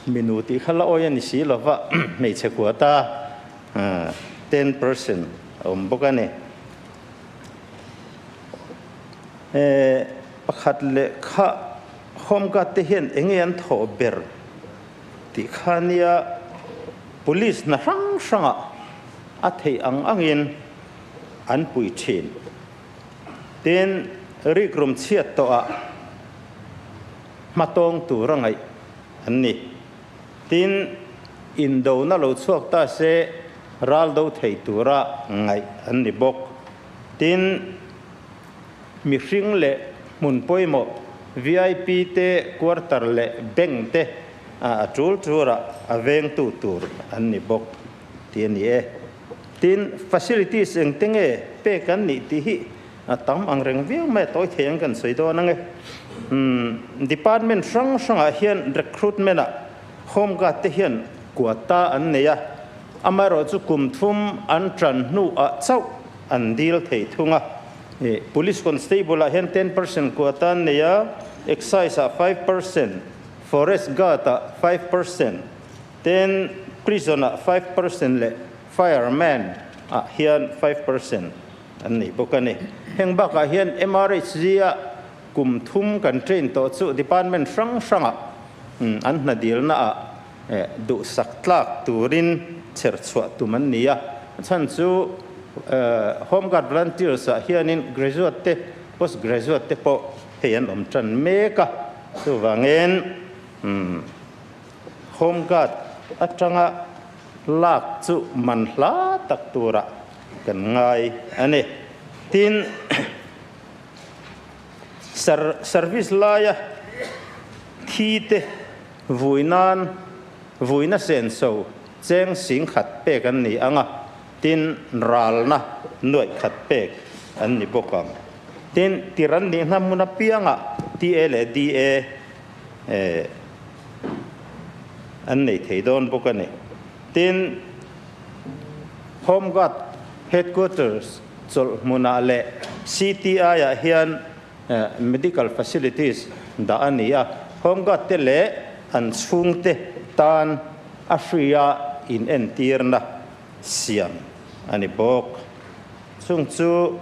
minu tih kha la awi a ni si lova, hmeichhe quota 10% a awm bawk a ni. Pakhat leh kha Home Guard te hian eng nge an thawh ber tih kha nia Police hna hrang hrangah a theih ang angin an pui thin. Tin, rikrum chhiat tawhah hmatawng tur a ngaih an ni. Tin, indona lo chhuak ta se ral do thei tura ngaih an ni bawk. Tin, mihring leh hmun pawimawh VIP te quarter leh bank te a tul turah a vengtu tur an ni bawk tih a ni e. Tin, facilities engte nge pek an nih tih hi a tam ang reng viau mai a, tawi thei ang kan sawi dawn ang e. Department hrang hrangah hian recruitment ah Home Guard te hian quota an nei a, amaherawh chu kum thum an tan hnuah chauh an dil thei thung a. Police Constable ah hian 10% quota an nei a, Excise ah 5%, Forest Guard ah 5%, Tin, Prison ah 5% leh Fireman ah hian 5% an nei bawk a ni. Heng bakah hian MRHG ah kum thum kan train tawh chu department hrang hrangah an hna dilnaah duhsak tlak turin chher chhuah tum an ni a. A chhan chu Home Guard Volunteers ah hianin graduate te, post graduate te pawh hei an awm tan mek a. Chuvangin Home Guard atanga lak chu man hla tak turah kan ngai a ni. Tin, service laia thi te vui nan vuina senso cheng sing khat pek an ni ang a, tin ralna nuaih khat pek an ni bawk ang. Tin, tir an nih hna hmun apiangah TA leh DA an nei thei dawn bawk a ni. Tin, Home Guard Headquarters chawlh hmunah leh CTI-ah hian medical facilities dah a ni a, Home Guard te leh an chhungte tan a hria inentirna siam a ni bawk. Chung chu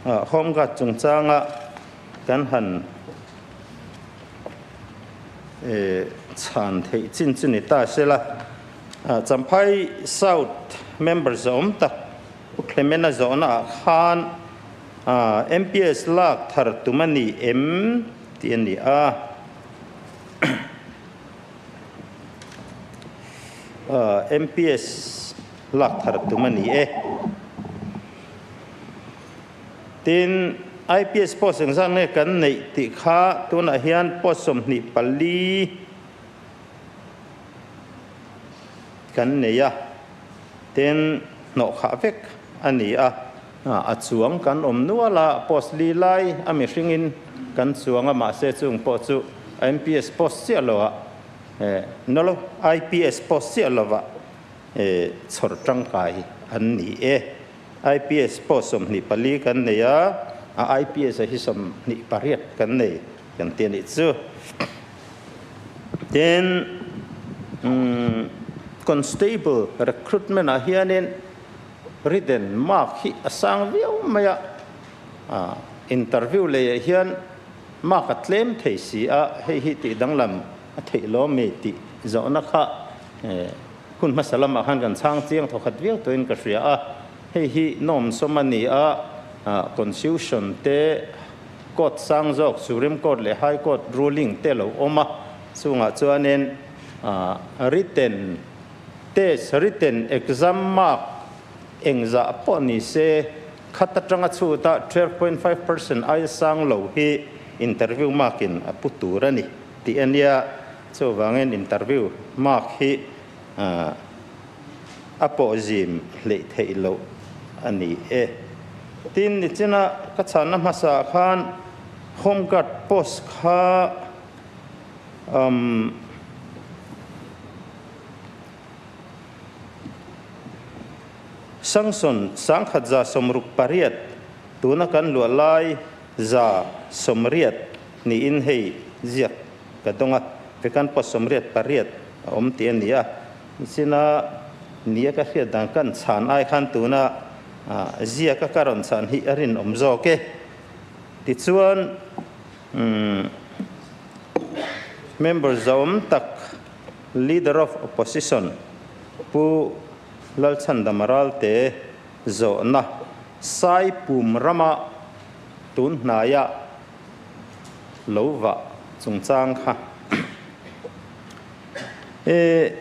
Home Guard chungchanga kan han chhan theih chin chu ni ta se la. Champhai South member zawm tak Pu Clemena zawhna ah khan MPS lak thar tum a ni em tih a ni a. MPS lak thar tum a ni e. Tin, IPS post engzat nge kan neih tih kha tunah hian post 24 kan nei a, tin hnawh khah vek a ni a, a chuang kan awm nual a, post li lai a mihringin kan chuang a, mahse chung pawh chu MPS post chiah lo ah, no lo, IPS post chiah lo ah chhawr tangkai an ni e. IPS pawh 24 kan nei a, a IPS a hi 28 kan nei kan ti a nih chu. Tin, Constable recruitment ah hianin written mark hi a sang viau mai a, interview leiah hian mark a tlem thei si a, hei hi tih danglam a theih lawm mi tih zawhna kha Hun hmasa lamah khan kan chhang chiang thawkhat viau tawhin ka hria a, hei hi nawmsawm a ni a, Constitution te, Court sang zawk, Supreme Court leh High Court ruling te lo awm a, chungah chuanin written test, written exam mark engzah pawh ni se, khat atanga chhuta 12.5% aia sang lo hi interview mark in a pu tur a ni tih a nia. Chuvangin interview mark hi a pawh zim hleih theih loh a ni e. Tin, nichina ka chhanna hmasa khan Home Guard post kha Sanction 1168 tuna kan luah lai 180 niin hei ziak Ka dawng a, vekan pawh 88 a awm tih a ni a, nichina nia ka hriat dan kan chhan ai khan tuna ziaka ka rawn chhan hi a rinawm zawk e. Tichuan member zawm tak Leader of Opposition Pu Lalchhandama Ralte zawhna Saipum rama tun hnaia lo vah chungchang kha e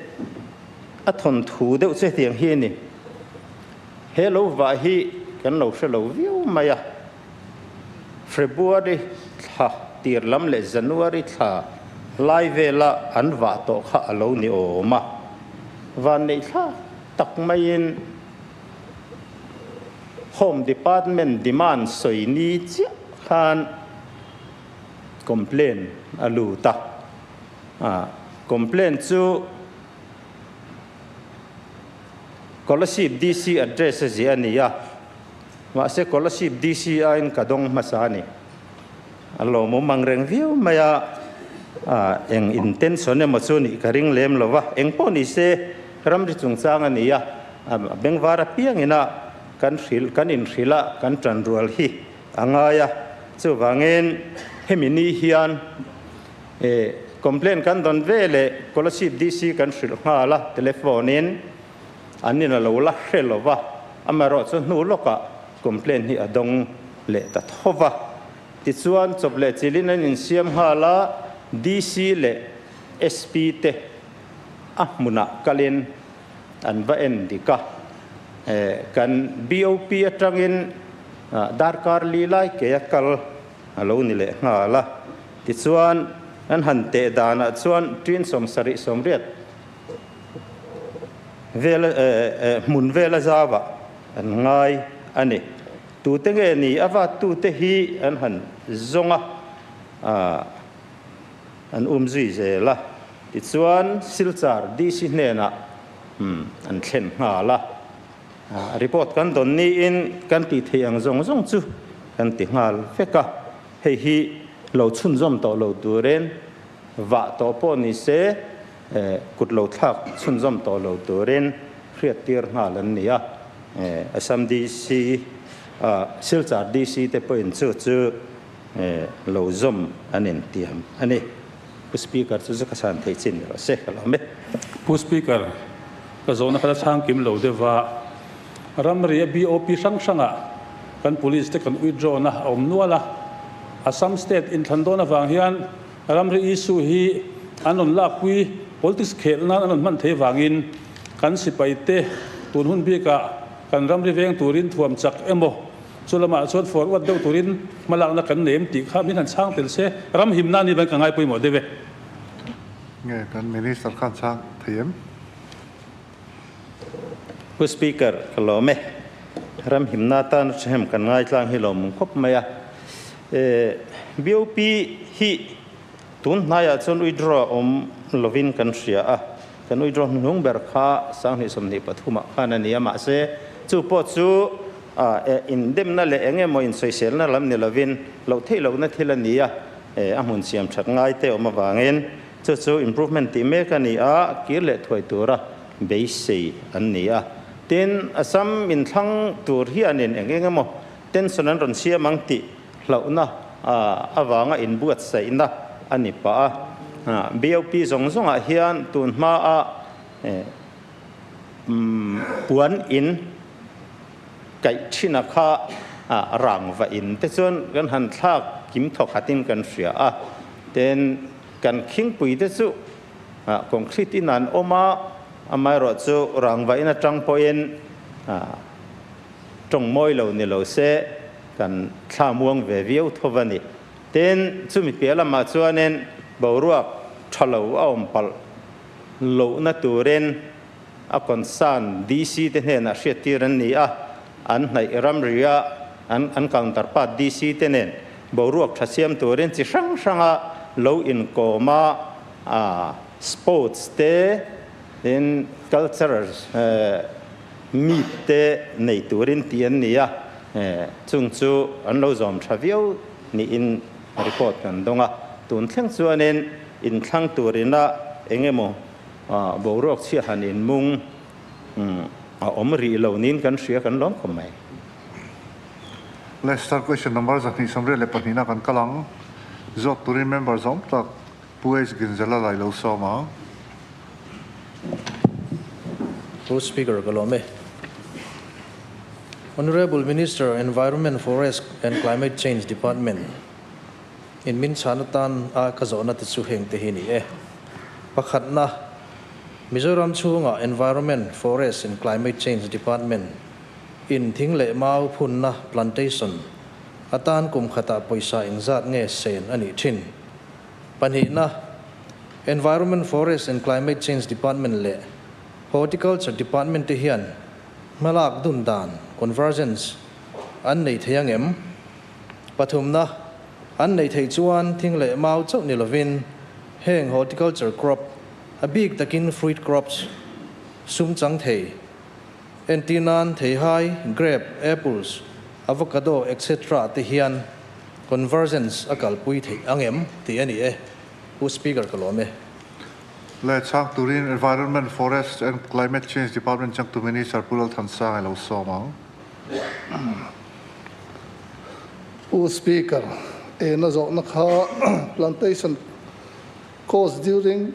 a thawnthu deuh che tiang hi a ni. He lo vah hi kan lo hre lo viau mai a, February thla tir lam leh January thla lai vela an vah tawh kha a lo ni awm a, vanneih thlak tak maiin Home Department demand sawi ni chiah khan complaint a lut a, complaint chu Kolasib DC address a ziah a ni a, mahse Kolasib DC aiin ka dawng hmasa a ni. A lawmawm ang reng viau mai a, eng intention emaw chu nih ka ring lem lo va, eng pawh ni se ramri chungchang a ni a, a bengvar apiangin a kan hrilh, kan inhrilh a, kan tanrual hi a ngai a. Chuvangin hemi ni hian complaint kan dawn ve leh Kolasib DC kan hrilh nghal a, telephone in an in a lo la hre lo va, amaherawhchu hnu lawkah complaint hi a dawng leh ta tho va. Tichuan chawp leh chilhin an insiam nghal a, DC leh SP te a hmunah kalin an va en dik a, kan BOP atangin darkar li lai ke a kal a lo ni leh nghal a. Tichuan an han teh danah chuan ṭin 70 80 vel hmun vela zauah an ngai a ni. Tute nge ni a vattute hi an han zawng a, an um zui zel a. Tichuan Silchar DC hnenah an thlen nghal a. Report kan dawn niin kan tih theih ang zawng zawng chu kan ti nghal vek a. Hei hi lo chhunzawm tawh lo turin vah tawh pawh ni se kut lo thlak chhunzawm tawh lo turin hriattir nghal an ni a. Assam DC, Silchar DC te pawhin chu chu lo zawm an intiam a ni. Pu Speaker chu ka chhan thei chin ni rawh se, ka lawm e. Pu Speaker, ka zawhna kha la chhang kim lo deuh va, ramri a BOP hrang hrangah kan Police te kan withdraw na a awm nual a, Assam State inthlan dawn avang hian ramri issue hi an rawn lakpui politics khelh nan an rawn hman thei vangin kan sipai te tun hun bikah kan ramri veng turin thuam chak emaw Chu lamah chuan forward deuh turin hmalakna kan nei em tih kha min han chhang tel se, ram himna ni ban ka ngai pawimawh deuh e. Nge kan Minister khan chhang thei em? Pu Speaker, ka lawm e. Ram himna tan ṭhahem kan ngaitlang hi lawmawm khawp mai a. BOP hi tun hnaiah chuan withdraw awm lovin kan hria a. Kan withdraw hnuhnung ber kha 2023 ah khan a ni a, mahse chu pawh chu indemna leh eng emaw insawiselna lam ni lovin loh theih lohna thil a ni a, a hmun siam that ngai te awm avangin chu chu improvement tih mek a ni a, kir leh thuai tura beisei an ni a. Tin, Assam inthlang tur hianin eng eng emaw tension an rawn siam ang tih hlauhna avanga inbuatsaihna a ni pah a. BOP zawng zawngah hian tun hmaa puan in kaih thina kha rang va in te chuan kan han thlak kim thawk hatin kan hria a. Tin, kan khingpui te chu concrete in an awm a, amaherawhchu rang va in atang pawhin tawng mawi lo ni lo se kan thla muang ve viau tho va ni. Tin, chumi piah lamah chuanin boruak tha lo a awm palh lohna turin a concern DC te hnenah hriattir an ni a, an hnaih ramria an an counterpart DC te nen boruak tha siam turin chi hrang hranga lo inkawm a, sports te, tin cultural meet te nei turin tih an ni a. Chung chu an lo zawm tha viau niin report kan dawng a, tun thleng chuanin inthlang turina eng emaw boruak chhia han inmung a awm rih lo niin kan hria kan lawm khawp mai. Let's start question number 222 na kan kal ang. Zawt turin member zawm tak Pu H Ginzela lai lo sawm ang. Pu Speaker ka lawm e. Honourable Minister, Environment, Forest and Climate Change Department in min chhan atan a ka zawhna te chu heng te hi ni e. Pakhatna, Mizoram chhunga Environment, Forest and Climate Change Department in thing leh mau phunna, plantation, atan kum khatah pawisa engzat nge sen a nih thin? Pahnihna, Environment, Forest and Climate Change Department leh Horticulture Department te hian hmalak dun dan, convergence, an nei thei ang em? Pathumna, an nei theih chuan thing leh mau chauh ni lovin heng horticulture crop, a bik takin fruit crops, sum chang thei, entir nan theihai, grape, apples, avocado etc. Te hian convergence a kalpui theih ang em tih a ni e. Pu Speaker ka lawm e. Le chhang turin Environment, Forest and Climate Change Department changtu Minister Pu Lalthansang i lo sawm ang. Pu Speaker, Ena zawhna kha plantation cost during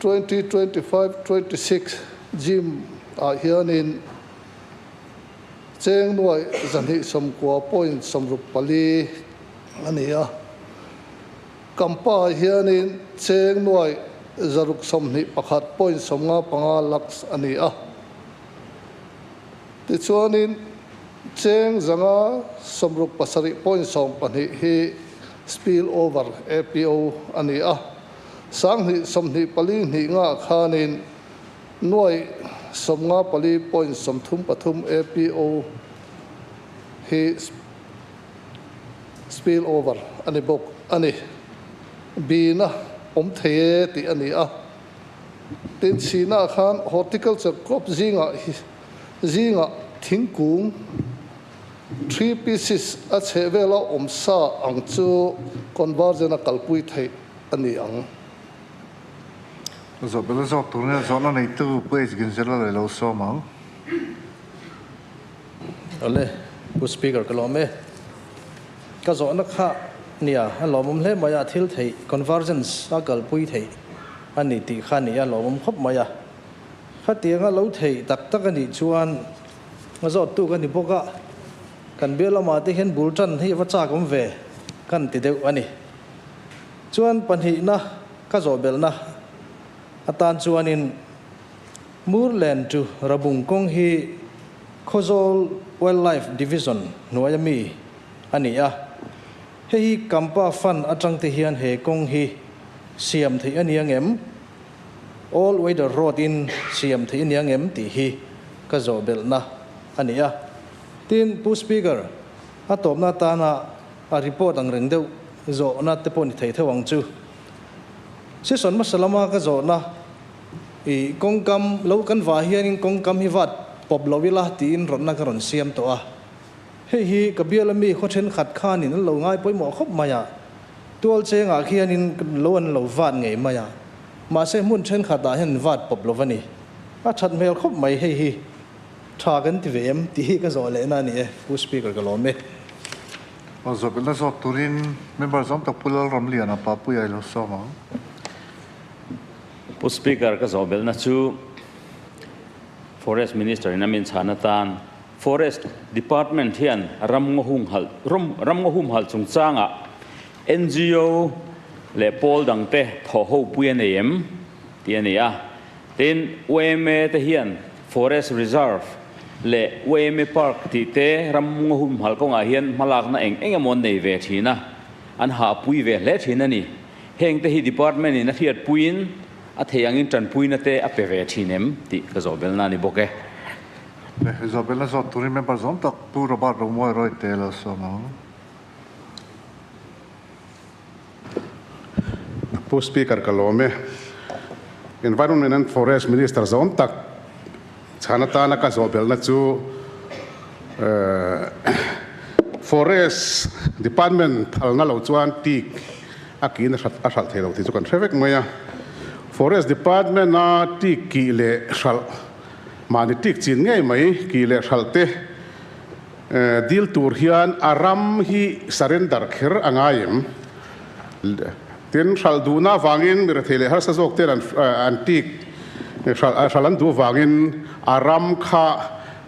2025 26 gym ah hianin cheng nuai 290.64 a ni a. Kampa ah hianin cheng nuai 621.95 lakhs a ni a. Tichuanin cheng 567.12 hi spill over APO a ni a. 2024 hnih ngah khanin nuai 94.33 APO hi spill over a ni bawk a ni. Bina awm thei e tih a ni a. Tin, chhina khan horticulture crop zingah zingah thingkung tree pieces a chheh vela awm sa ang chu conversion a kalpui theih a ni ang. Zawhbelh a zawk tur nia zawhna neitu Pu Ginzela leh lo sawm ang. Awle, Pu Speaker ka lawm e. Ka zawhna kha nia a lawmawm hle mai a, thil theih convergence a kalpui theih a ni tih kha nia a lawmawm khawp mai a. Khatianga lo theih tak tak a nih chuan a zawttu ka ni bawk a, kan bial lamah te hian bul tan hi a va chak awm ve kan ti deuh a ni. Chuan pahnihna ka zawh belhna atan chuanin Murlen chu Rabung kawng hi Khawzawl Wildlife Division hnuaia mi a ni a, hei hi Kampa Fund atang te hian he kawng hi siam theih a ni ang em? All Weather Road in siam theih a ni ang em tih hi ka zawh belhna a ni a. Tin, Pu Speaker, a tawpna atana a report ang reng deuh zawhna te pawh ni thei theuh ang chu. Session hmasa lama ka zawhna I kawngkam lo kan vah hianin kawngkam hi vat pawp lo ila tiin rawtna ka rawn siam tawh a. Hei hi ka biala mi khaw thenkhat khanin an lo ngai pawimawh khawp mai a. Tual chengah khianin lo an lo vat ngei mai a. Mahse hmun thenkhatah hian an vat pawp lo va ni. A that hmel khawp mai hei hi. Tha kan ti ve em tih hi ka zawh lehna a ni e, Pu Speaker ka lawm e. Aw zawhbelhna zawk turin member zawng tak Pu Lalramliana Papuia i lo sawm ang. Pu Speaker, ka zawhbelhna chu Forest Minister in a min chhan atan Forest Department hian ram ngawhung halh ram ngawhum halh chungchangah NGO leh pawl dangte thawhho pui a nei em tih a ni a. Tin, yma te hian Forest Reserve leh yma Park tih te ram ngawhum halh kawngah hian hmalakna eng eng emaw an nei ve thin a, an hahpui ve hle thin a ni. Heng te hi department in a hriatpuiin a theih angin tanpuina te a pe ve thin em tih ka zawhbelna a ni bawk e. Le, zawhbelna zawt turin member zawm tak Pu Robert Romawi Rawite lo sawm ang. Pu Speaker ka lawm e. Environment and Forest Minister zawm tak chhan atana ka zawhbelna chu Forest Department phalna lo chuan tik a kiin a hralh thei lo tih chu kan hre vek mai a. Forest Department a tik kih leh hralh mahni tik chin ngei mai kih leh hralh te dil tur hian a ram hi surrender kher a ngai em? Tin, hralh duhna avangin mi rethei leh harsa zawk ten an tik hralh an duh avangin a ram kha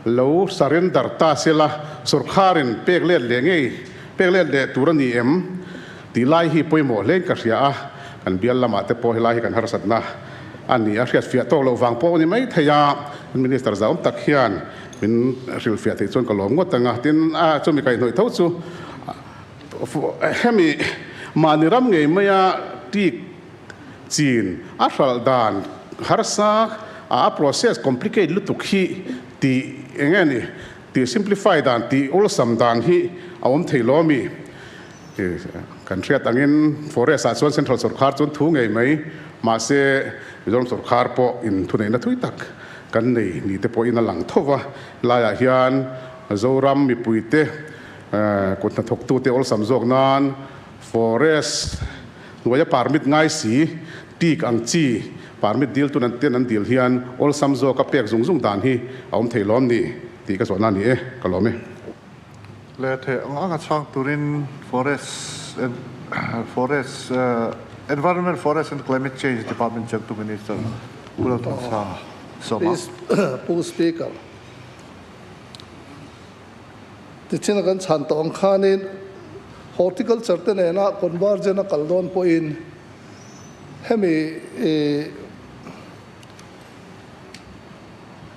lo surrender ta sela sawrkharin pek let leh ngei pek let leh tur a ni em tih lai hi pawimawh hlein ka hria a, kan bial lamah te pawh helai hi kan harsatna a ni a, hriatfiah tawk loh vang pawh a ni mai thei a, Minister zahawm tak hian min hrilhfiah theih chuan ka lawm ngawt ang a, tin a chumi kaihhnawih tho chu Hemi mahni ram ngei maia tik chin a hralh dan harsa a process complicate lutuk hi tih eng nge ni tih simplify dan tih awlsam dan hi a awm thei lo ami? Kan hriat angin forest ah chuan central sawrkhar chuan thu ngei mai mahse Mizoram sawrkhar pawh in thuneihna thui tak kan nei ni te pawhin a lang tho va, helaiah hian Zoram mipuite Kut hnathawktute awlsam zawk nan Forest hnuaia permit ngai si, teak ang chi permit dil tun an ten an dil hian awlsam zawka pek zung zung dan hi a awm thei lawm ni tih ka zawhna a ni e, ka lawm e. Leh theih ang anga chhang turin Forest and Forest Environment, Forest and Climate Change Department chengtu Minister Pu Lalthansanga sawm a. Pu Speaker, tichhin a kan chhan tawh ang khanin Horticulture te nena convergent a kal dawn pawhin hemi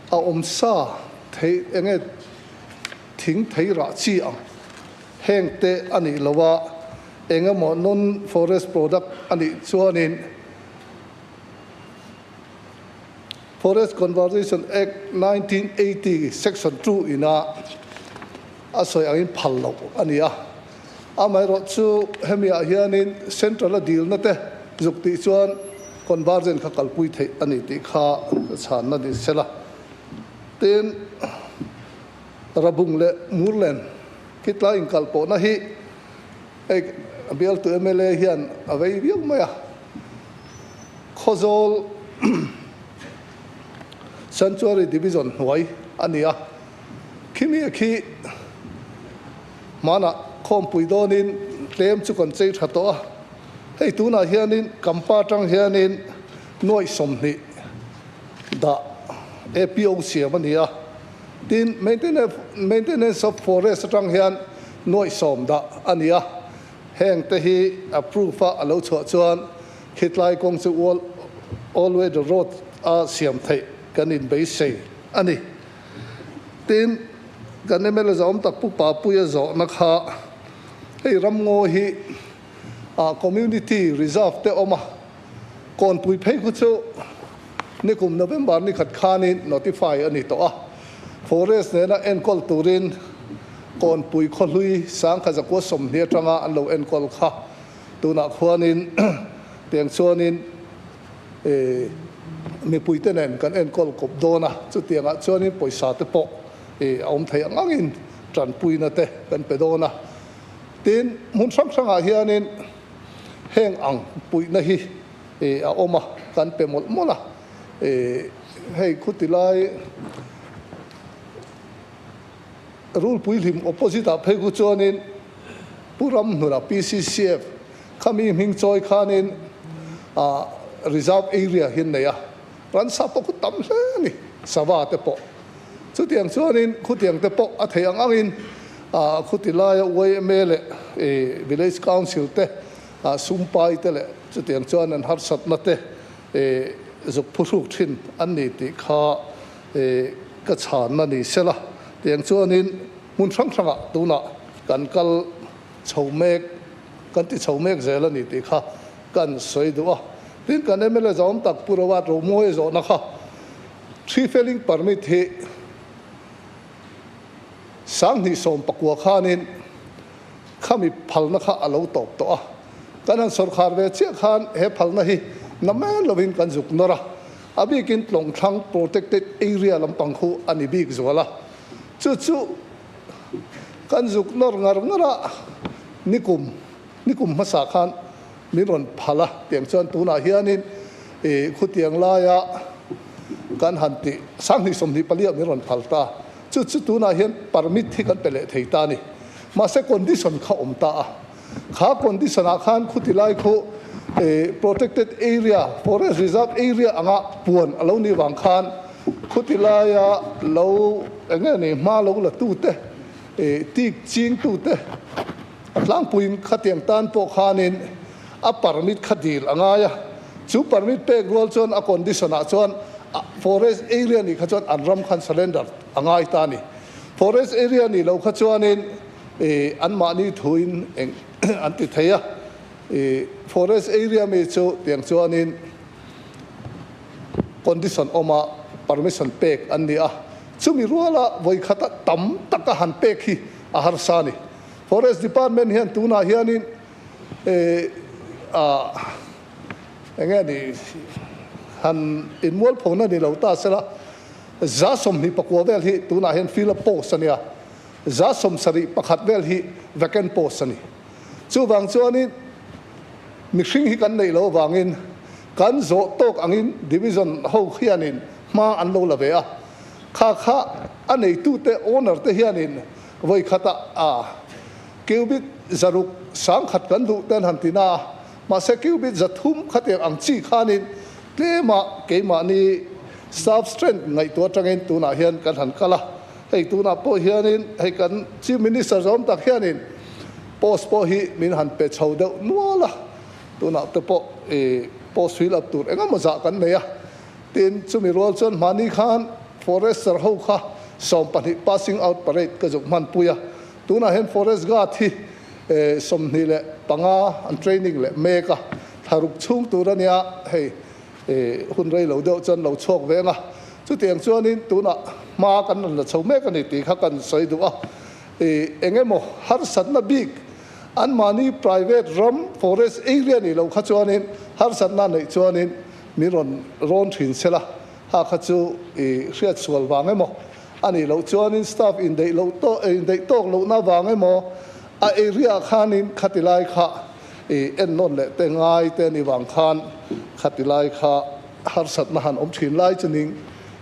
a awmsa theih enge Thing thei rah chi ang heng te a nih loh a, eng emaw non forest product a nih chuanin Forest Conservation Act 1980 Section 2 ina a sawi angin phal loh a ni a. Amaherawh chu hemi ah hianin Central a dilna te zuk tih chuan conversion kha kalpui theih a ni tih kha chhanna ni sela. Tin, Rabung leh Murlen khitlai inkal pawhna hi hei bialtu mla hian a vei viau mai a, Khawzawl Sanctuary Division hnuai a ni a, khimi khi hmanah khawmpui dawnin tlem chu kan chei tha tawh a, hei tunah hianin Kampa atang hianin nuaih 20 dah APO siam a ni a. Tin, Maintenance of Forest atang hian nuaih 10 dah a ni a. Heng te hi approve a a lo chhuah chuan khitlai kawng chu all weather road a siam theih kan inbeisei a ni. Tin, kan mla zawm tak Pu Papuia zawhna kha hei ramngaw hi community reserve te awm a, Kawnpui phei khu chu nikum November ni khat khanin notify a ni tawh a, Forest nena enkawl turin Kawnpui khawhlui sangkha zakua 20 atanga an lo enkawl kha tunah khuanin tiang chuanin mipuite nen kan enkawl kawp dawn a, chutiangah chuanin pawisa te pawh a awm thei ang angin tanpuina te kan pe dawn a. Tin, hmun hrang hrangah hianin Heng ang puihna hi a awm a, kan pe mawlh mawlh a. Hei khuti lai Rulpui hlim opposite ah phei khu chuanin Pu Ramhnuna PCCF khami hming chawi khanin reserve area hi an nei a, ransa pawh khu tam hle a ni, sava te pawh. Chutiang chuanin khutiang te pawh a theih ang angin khuti laia yma leh Village Council te sumpai te leh chutiang chuan an harsatna te zuk phuhruk thin an ni tih kha ka chhanna ni sela. Tiang chuanin hmun hrang hrangah tunah kan kal chho mek, kan ti chho mek zel a ni tih kha kan sawi duh a. Tin, kan mla zawm tak Pu Rawat Romawi zawhna kha Tree felling permit hi 2019 khanin khami phalna kha a lo tawp tawh a, kan han sawrkhar ve chiah khan he phalna hi na mai lovin kan zuk nawr a, a bikin Tlawngthlang Protected Area lampang khu a ni bik zual a, chu chu kan zuk nawr ngar ngar a, nikum nikum hmasa khan Min rawn phal a, tiang chuan tunah hianin i khutiang laia kan han tih 2024 ah min rawn phal ta. Chu chu tunah hian permit hi kan pe leh thei ta a ni. Mahse condition kha awm ta a, kha condition ah khan khuti lai khu i protected area, forest reserve area anga puan a lo nih vang khan khuti laia lo eng nge ni hma lo la tute i tik ching tute, A tlangpuiin khatiang tan pawh khanin a permit kha dil a ngai a, chu permit pek rual chuan a condition ah chuan forest area nih kha chuan an ram khan surrender a ngai ta a ni. Forest area nih loh kha chuanin anmahni thuin eng an ti thei a, forest area mi chu tiang chuanin condition awma permission pek an ni a, chumi ruala vawikhata tam taka han pek hi a harsa a ni. Forest Department hian tunah hianin ah eng nge ni han inmualphona ni lo ta sela 29 vel hi tunah hian fill up post a nia, 71 vel hi vacant post a ni. Chuvang chuanin mihring hi kan neih loh avangin kan zawh tawk angin division ho hianin hma an lo la ve a, kha kha a neitute owner te hianin. Vawi khatah a cubic 600 10,000 kan duh ten han ti na a, mahse cubic 300 khatiang ang chi khanin tlema keimahni staff strength ngaihtuah atangin tunah hian kan han kal a. Hei tunah pawh hianin hei kan Chief Minister zawm tak hianin post pawh hi min han pe chho deuh nual a, tunah te pawh i post fill up tur engemaw zah kan nei a. Tin, chumi rual chuan hmani khan Forester ho kha 12 passing out parade ka zuk hmanpui a, tunah hian Forest Guard hi 25 an training leh mek a, thlaruk chhung tur a nia, hei hun rei lo deuh chuan lo chhuak veng a, chutiang chuanin tunah hma kan rawn la chho mek a ni tih kha kan sawi duh a, eng emaw harsatna bik anmahni private ram forest area nih loh kha chuanin harsatna neih chuanin min rawn rawn thin se la, ha kha chu i hriat sual vang emaw a nih loh chuanin staff indeih loh tawh indeih tawk lohna vang emaw a area khanin khati lai kha i ennawn leh te ngai te ni vang khan khati lai kha harsatna han awm thin lai chu ning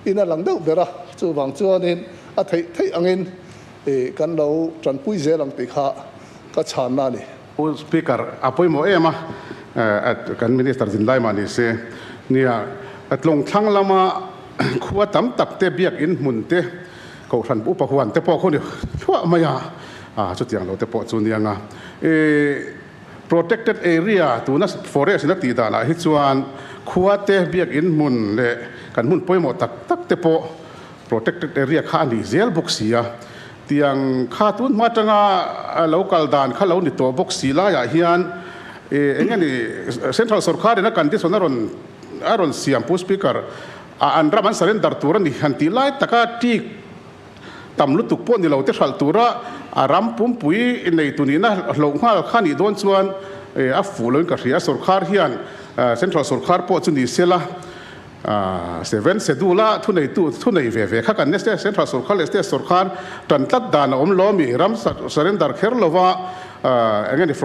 in a lang deuh ber a, chuvang chuanin a theih theih angin i kan lo tanpui zel ang tih kha ka chhanna a ni. Pu Speaker, a pawimawh em a, kan Minister zin lai mah ni se, nia tlawng thlang lama khua tam tak te biak in hmun te Kohhran upa huan te pawh khaw ni thluah mai a, chutiang lo te pawh chu nia nga. Protected area tuna forest in a tih danah hi chuan khua te biak in hmun leh kan hmun pawimawh tak tak te pawh protected area kha a nih zel bawk si a. Tiang kha tun hma atanga lo kal dan kha lo ni tawh bawk si laiah hian eng nge ni Central sorkharin a condition a rawn a rawn siam Pu Speaker a an ram an surrender tur a ni han tih lai taka ṭik tam lutuk pawh ni lo te hralh tura a ram pumpui neitu nihna hloh nghal kha nih dawn chuan a fuh loin ka hria a sorkhar hian Central sorkhar pawh chu ni sela Seven Schedule-a thuneitu thunei ve ve kha kan nia Central sorkar leh State sorkar tan tlat dan a awm lo ami ram surrender kher lova eng nge ni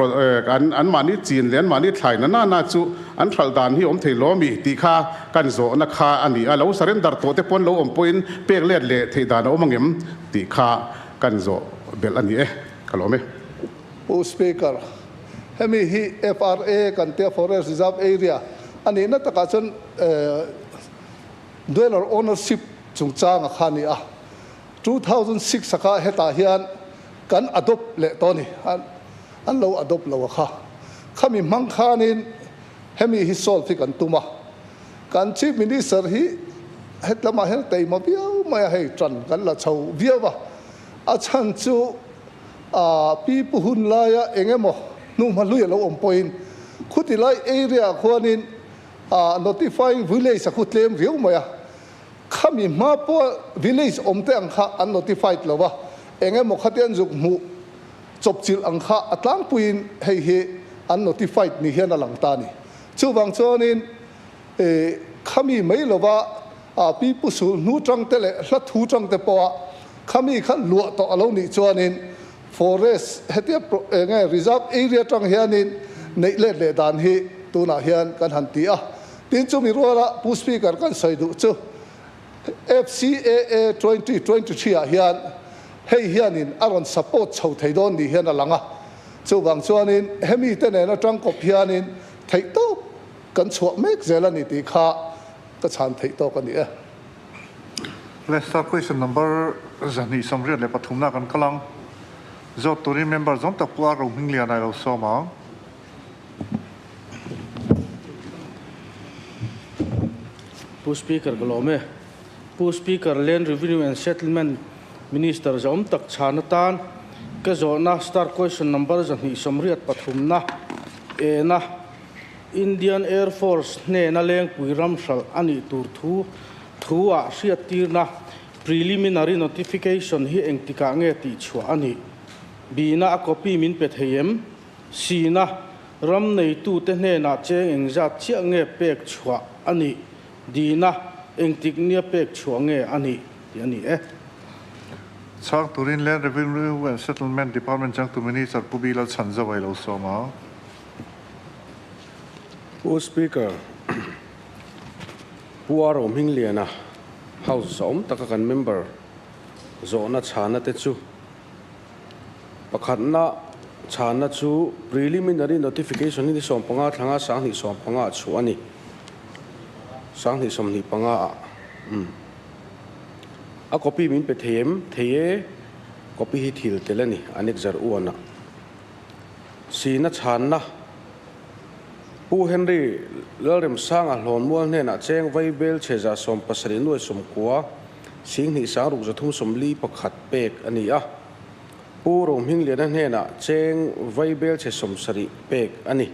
an anmahni chin leh anmahni thlai na na na chu an hralh dan hi awm thei lo ami tih kha kan zawhna kha a ni a, lo surrender tawh te pawn lo awm pawhin pek let leh theih dan a awm angem tih kha kan zawh belh a ni e, ka lawm e. Pu Speaker, hemi hi FRA kan tia Forest Reserve Area a nihna takah chuan dweller ownership chungchanga kha a ni a. 2006 a kha hetah hian kan adopt leh tawh a ni, an lo adopt lo a kha. Khami hmang khanin hemi hi solve hi kan tum a. Kan Chief Minister hi hetlamah hian teima viau mai a, hei tan kan la chho viau a. A chhan chu A pi pu hun laia eng emaw hnuhma hlui a lo awm pawhin khuti lai area ah khuanin a notifying village a khu tlem riau mai a, khami hma pawha village awm te ang kha an notified lo a, eng emaw khati an zuk hmuh chawpchilh ang kha a tlangpuiin hei hi an notified ni hian a lang ta a ni. Chuvang chuanin khami mai lova a pi pu sul hnu tang te leh hla thu tang te pawha khami kha luah tawh a lo nih chuanin forest hetia enge reserve area tang hianin neih let leh dan hi tunah hian kan han ti a. Tin chumi ruala Pu Speaker kan sawi duh chu FCAA 2023 ah hian hei hianin a rawn support chho thei dawn ni hian a lang a. Chuvang chuanin hemi te nen atang kawp hianin theih tawp kan chhuah mek zel a ni tih kha ka chhan theih tawk a ni e. Lester question number 283 na kan kal ang. Zawt turin member zawng tak Pu Ar Rohminglian a lo sawm ang. Pu Speaker ka lawm e. Pu Speaker Land Revenue and Settlement Minister zawm tak chhan atan ka zawhna star question number 283 na ena Indian Air Force hnena lengpui ram hralh a nih tur thu thu ah hriattirna preliminary notification hi engtikah nge tih chhuah a nih? Bina a copy min pe thei em? Sina ram neitute hnenah cheng engzat chiah nge pek chhuah a nih? Dina engtik nia pek chhuah nge a nih? tih a ni e. Chhang turin Land Revenue and Settlement Department changtu Minister Pu Bilal Chhanzawai lo sawm ang. Pu Speaker, Pu A Rohmingliana House zawm taka kan member zawhna chhana te chu Pakhatna chhanna chu preliminary notification hi ni 15 thlanga 2015 ah chhuah a ni. 2025 ah. Umm. A copy min pe thei em? Thei e. Copy hi thil tel a ni, Annexure one ah. Sina chhanna Pu Henry Lalremsanga Hlawnmual hnenah cheng Vaibel chheza 70 nuai 90 singhnih sangruk 341 pek a ni a. Pu Rohmingliana hnenah cheng Vaibel chhe 70 pek a ni.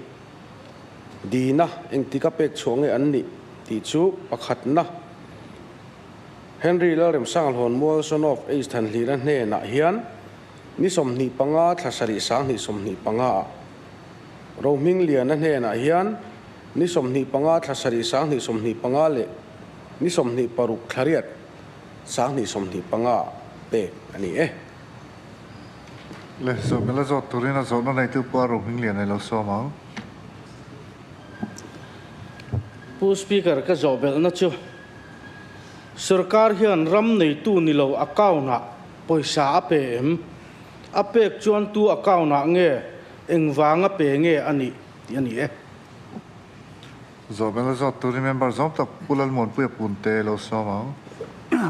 Dina engtika pek chhuah nge an nih tih chu pakhatna Henry Lalremsanga Hlawnmual son of H Thanhlira hnenah hian ni 25 thla sarih 2025 ah Rohmingliana hnenah hian ni 25 thla sarih 2025 leh ni 26 thla riat 2025 ah pek a ni e. Le, zawhmel a zawt turin a zawhna neitu pawh a Rohmingliana i lo sawm ang. Pu Speaker, ka zawh belhna chu Sorkar hian ram neitu ni lo account-ah pawisa a pe em? A pek chuan tu account-ah nge, engvanga pe nge a nih tih a ni e. Zawhmel a zawt turin member zawm tak Pu Lalmuanpuia Punte lo sawm ang.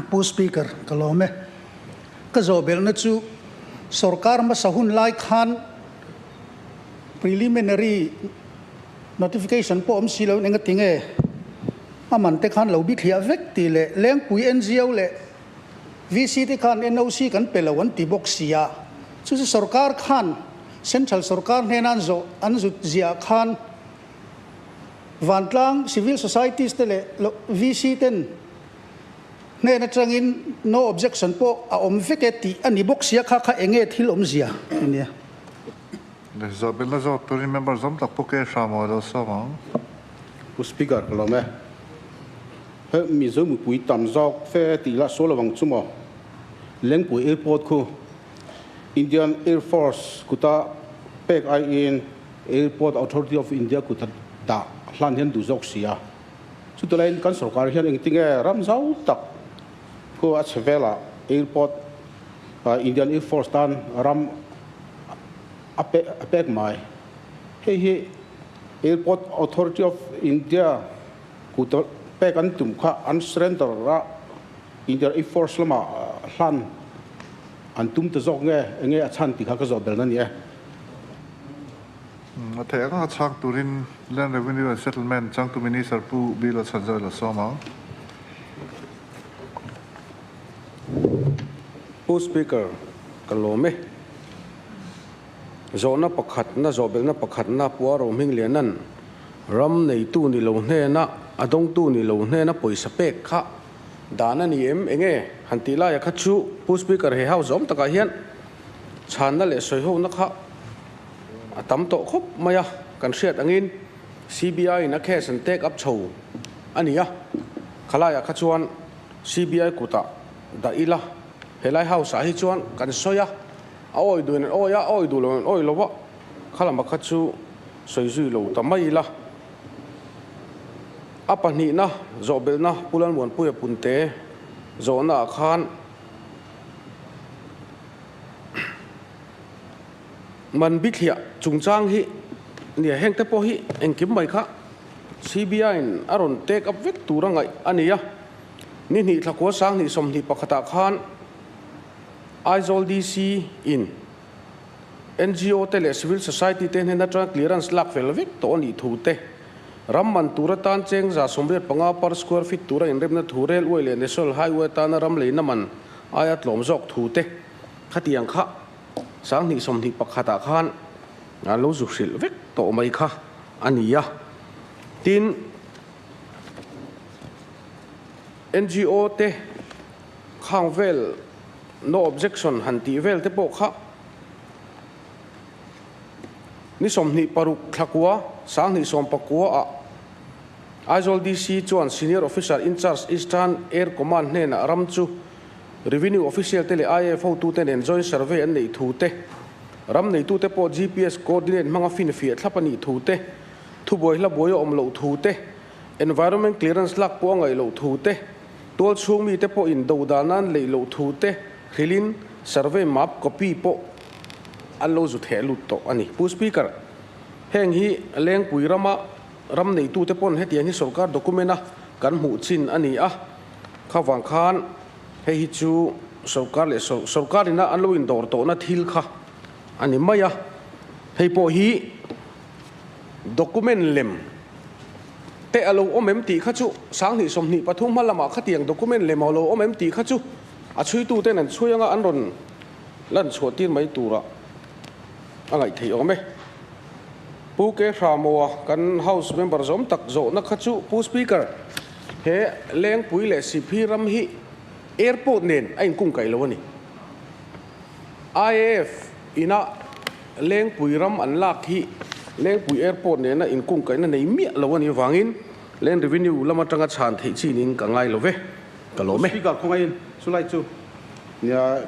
Pu Speaker, ka lawm e. Ka zawhbelhna chu sorkar hmasa hun lai khan preliminary notification pawh awm si loin engati nge a man te khan lo bithliah vek tih leh Lengpui NGO leh VC te khan NOC kan pe lo an ti bawk si a, chu chu sorkar khan Central sorkar hnena an zawh an zut ziah khan vantlang civil societies te leh VC ten hnen atangin no objection pawh a awm vek e tih a ni bawk si a, kha kha enge thil awmzia a nia. Zawhbelna zawt turin member zawm tak pawh ke hram aw lo sawm ang. Pu Speaker ka lawm e. He Mizo mipui tam zawk fe tih lah sawi lovang chu maw? Lengpui Airport khu Indian Air Force kuta pek aiin Airport Authority of India kuta dah hlan hian duh zawk si a. Chutulaiin kan sorkar hian engtinge ram zau tak khu a che velah Airport Indian Air Force tan ram a pek mai. Hei hi Airport Authority of India Kut pek an tum kha an surrender a, Indian Air Force lamah hlan an tum ta zawk nge, enge a chhan tih kha ka zawh belna a ni e. A theih anga chhang turin Land Revenue and Settlement changtu Minister Pu Bill Chhanzawilo sawm ang. Pu Speaker, ka lawm e. Zawhna pakhatna, zawhbelhna pakhatna Pua Rohmingliana'n ram neitu ni lo hnena a dawngtu ni lo hnena pawisa pek kha dan a ni em? Enge han tih laia kha chu Pu Speaker he house awm takah hian chhanna leh sawihona kha a tam tawh khawp mai a, kan hriat angin CBI in a case an take up chho a ni a, khalaiah kha chuan CBI kutah dah ila helai house ah hi chuan kan sawi a. A awi duhin an awi a, a awi duh loin an awi lo a, kha lama kha chu sawi zui lo ta mai ila. A pahnihna zawhbelhna Pu Lalmuanpuia Punte zawhnaah khan man bithliah chungchang hi nia hengte pawh hi engkim mai kha CBI-in a rawn take up vek tur a ngaih a ni a, ni hnih thlakua 2021 ah khan Aizawl DC in ngo te leh civil society te hnen atanga clearance lak fel vek tawh a nih thu te, ram man tur atan cheng 75 per square feet tura inremna thu railway leh national highway atana ram leina man aia tlawm zawk thu te khatiang kha 2021 ah khan an lo zu hrilh vek tawh mai kha a ni a. Tin, ngo te Khang vel no objection han tih vel te pawh kha ni 26 thlakua 2019 ah Aizawl DC chuan Senior Officer in Charge Eastern Air Command hnenah ram chu Revenue Official te leh IAF hotute nen joint survey an neih thu te, ram neitute pawh GPS coordinate hmanga finfiah thlap a nih thu te, thubuai hla buai a awm loh thu te, Environment clearance lak pawh a ngaih loh thu te, Tual chhung mite pawhin do dan an leih loh thu te hrilhin survey map copy pawh an lo zu theh lut tawh a ni. Pu Speaker, heng hi Lengpui rama ram neitute pawn hetiang hi sorkar document a kan hmuh chin a ni a, kha vang khan hei hi chu sorkar leh sorkar ina an lo indawr tawhna thil kha a ni mai a, hei pawh hi document lem te a lo awm em tih kha chu 2023 hma lamah khatiang document lem a lo awm em tih kha chu a chhuituten an chhui anga an rawn lan chhuah tir mai turah a ngaih theih awm e. Pu Ke Hramoa kan House member zawm tak zawhna kha chu Pu Speaker, he Lengpui leh Siphi ram hi airport nen a inkungkaih lo a ni. IAF ina Lengpui ram an lak hi Lengpui Airport nena inkungkaihna nei miah lo a nih avangin Land Revenue lam atanga chhan theih chinin ka ngai lo ve, ka lawm e. Speaker khawngaihin chulai chu nia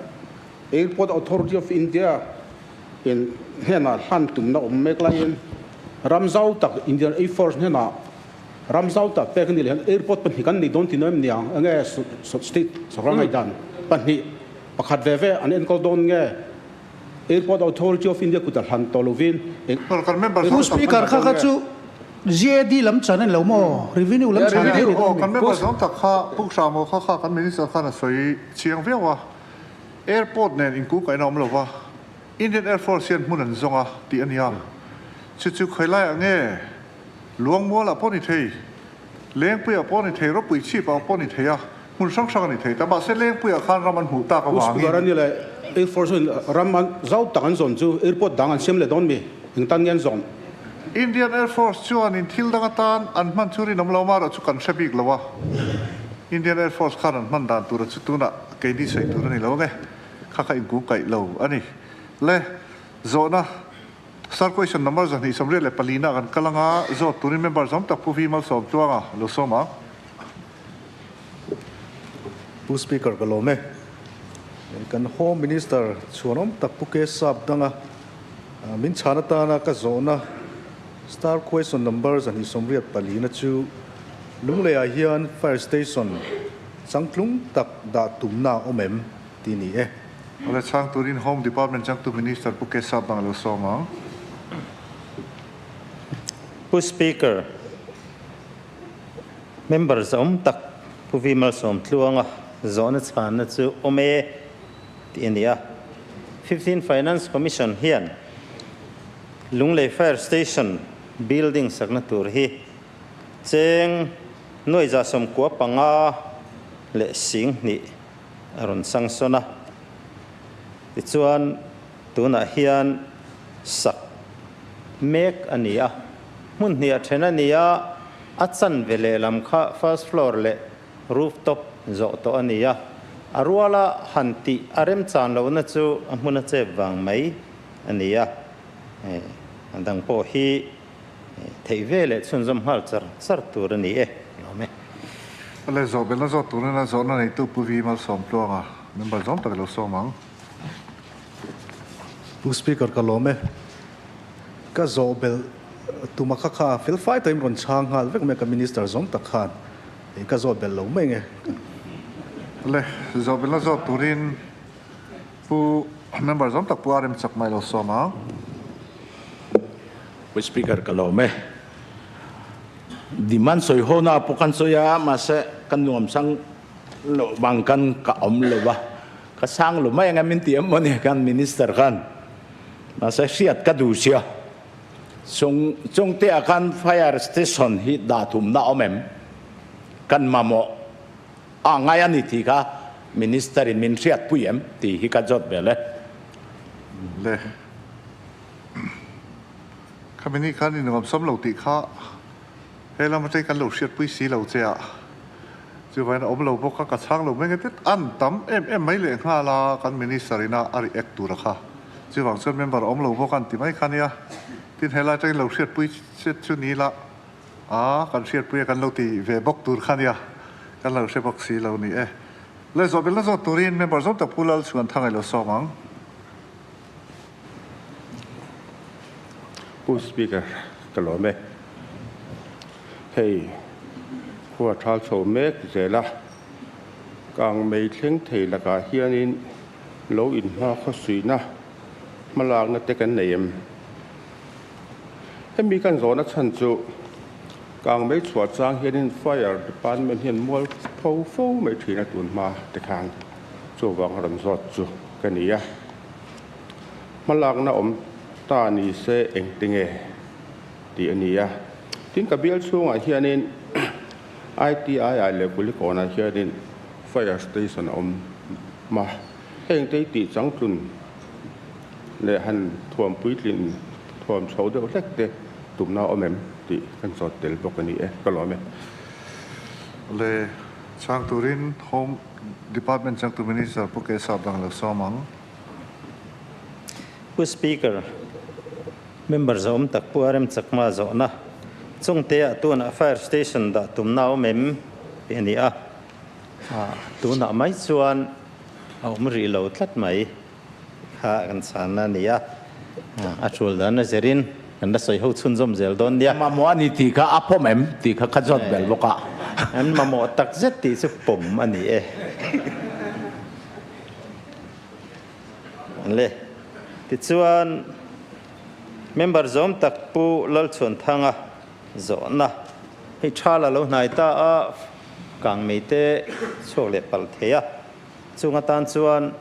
Airport Authority of India in hnenah hlan tumna awm mek laiin ram zau tak Indian Air Force hnenah ram zau tak pek a nih leh hian airport pahnih kan nei dawn tih nawm niang enge state sawrkar ngaihdan pahnih Pakhat ve ve an enkawl dawn nge? Airport Authority of India kut a hlan tawh lovin eng Pu Speaker kha kha chu GAD lam chan a ni lo maw? Revenue lam chan a ni dawn mi? Kan member zawng tak kha Pu Hramo kha kha kan Minister khan a sawi chiang viau a, Airport nen inkungkaihna a awm lo va, Indian Air Force hian hmun an zawng a tih a nia. Chu chu khawi laiah nge? Luangmualah pawh ni thei. Lengpuiah pawh a ni thei, ropui chhipah pawh a ni thei a, hmun hrang hrang a ni thei ta. Mahse Lengpuiah khan ram an hmuh tak avangin. Speaker a ni leh Air Force in ram an zau tak an zawn chu airport dang an siam leh dawn mi? Eng tan nge an zawn? Indian Air Force chuan in thil dang atan an hman chu rinawm lo marawh chu kan hre bik lo a, Indian Air Force khan an hman dan tura chu tunah keini sawi tur a ni lo ange, kha kha inkung kaih lo a ni. Le zawhna. Sir question number 284 na kan kal anga zawt turin member zawm tak Pu Vi Malsawm Tluanga lo sawm ang. Pu Speaker ka lawm e. Kan Home Minister chhuanawm tak Pu Ke Sap danga min chhan atana ka zawhna star question number 284 na chu Lungleiah hian Fire Station changtlung tak dah tumna a awm em tih ni e. Awle chhang turin Home Department changtu Minister Pu Keshav Bang lo sawm ang. Pu Speaker, Member zawm tak Pu Vi Malsawm Tluanga zawhna chhanna chu awm e tih a ni a. 15 Finance Commission hian Lunglei Fire Station building sakna tur hi cheng nuai 95 leh 2000 a rawn sangsawn a. Tichuan, tunah hian sak mek a ni a, hmun hnih a then a ni a, a chanve lehlam kha first floor leh rooftop zawh tawh a ni a, a ruala han tih a remchan lohna chu a hmun a chep vang mai a ni a, a dang pawh hi Theih ve leh chhunzawm nghal char char tur a ni e. Lawm e. Le zawh belna zawt turin a zawhna neitu Pu Vi Malsawm Tluanga member zawm tak i lo sawm ang. Pu Speaker ka lawm e. Ka zawh belh tuma kha kha fel fai takin rawn chhang nghal vek mai a ka Minister zawm tak khan ka zawt belh lo mai nge. Le zawh belhna zawt turin Pu member zawm tak Pu RM Chakma i lo sawm ang. Pu Speaker ka lawm e. Demand sawi ho na pawh kan sawi a, mahse ka nuam sang loh vang kan ka awm lo a, ka sang lo mai anga min ti em maw ni kan Minister khan, mahse hriat ka duh sia. Chung chungte ah khan Fire Station hi dah thumna awm em? Kan mamawh a ngai a ni tih kha Minister in min hriatpui em tih hi ka zawt vel e. Le. Khami ni khan i nuamsam lo tih kha he lam atangin kan lo hriatpui si lo che a, chuvain a awm lo bawk a, ka chhang lo mai nge tet an tam em em mai leh nghal a, kan Minister ina a react tur a kha, chuvang chuan member a awm lo bawk a an ti mai kha nia, tin he lai atangin lo hriatpui che chu ni la a, kan hriatpui a kan lo ti ve bawk tur kha nia, kan lo hre bawk si lo ni e. Le zawhbelna zawt turin member zawm tak Pu Lalchhuanthanga i lo sawm ang. Pu Speaker, ka lawm e. Hei, khua thal chho mek zel a, kang mei thleng thei lakah hianin lo inhma khawsuihna Hmalakna te kan nei em? Hemi kan zawhna chhan chu kangmei chhuah chang hianin Fire Department hian mual pho fo mai thin a tun hma te khan chuvang rawn zawt chu ka ni a. Hmalakna awm ta ni se engte nge tih a ni a. Tin ka bial chhungah hianin ITI ah leh Kulikawnah hianin Fire Station a awm a, hengte hi tih changtlun leh han thuam puitlin thuam chho deuh hlek te tumna a awm em tih kan zawt tel bawk a ni e, ka lawm e. Le chhang turin Home Department changtu Minister Pu Kesap dang lo sawm ang. Pu Speaker, member zawm tak Pu RM Chakma zawhna chungte-ah tunah Fire Station dah tumna a awm em tih a ni a, tunah mai chuan a awm rih lo tlat mai. Kha kan chhanna a ni a, a tul dan a zirin kan la sawi ho chhunzawm zel dawn nia. Mamawh a ni tih kha a pawm em tih kha ka zawt belh bawk a. An mamawh tak zet tih chu pawm a ni e. Le, tichuan member zawm tak Pu Lalchhuanthanga zawhna hei tha la lo hnai ta a, kangmei te chhuak leh palh thei a. Chung atan chuan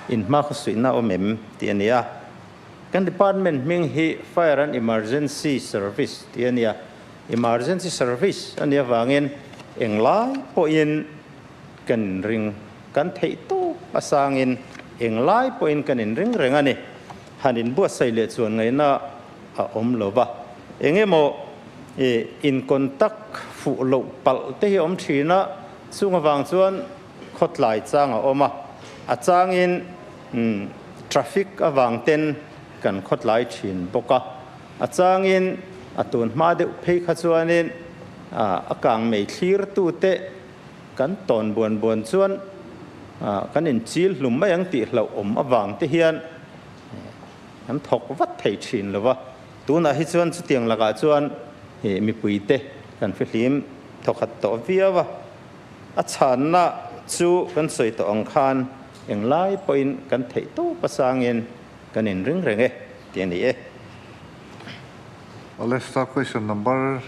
inhma khawsuihna awm em tih a ni a. Kan department hming hi Fire and Emergency Service tih a ni a. Emergency Service a nih avangin englai pawhin kan inring, kan theih tawp a sangin englai pawhin kan inring reng a ni. Han inbuatsaih leh chuan ngaihna a awm lo va. Engemaw in contact fuh loh palh te hi a awm thin a. Chung avang chuan khawtlai chang a awm a, a changin traffic avang ten kan khawtlai thin bawk a, a changin a tun hma deuh phei kha chuanin a kang mei thlir tute kan tawn buan buan chuan kan inchil hlum mai ang tih hlauh awm avang te hian kan thawk vat thei thin lo va, tunah hi chuan chutiang lakah chuan mipuite kan fihlim Thawkhat tawh viau a, a chhanna chu kan sawi tawh ang khan englai pawhin kan theih tawp a sangin kan inring reng e tih a ni e. Alesta question number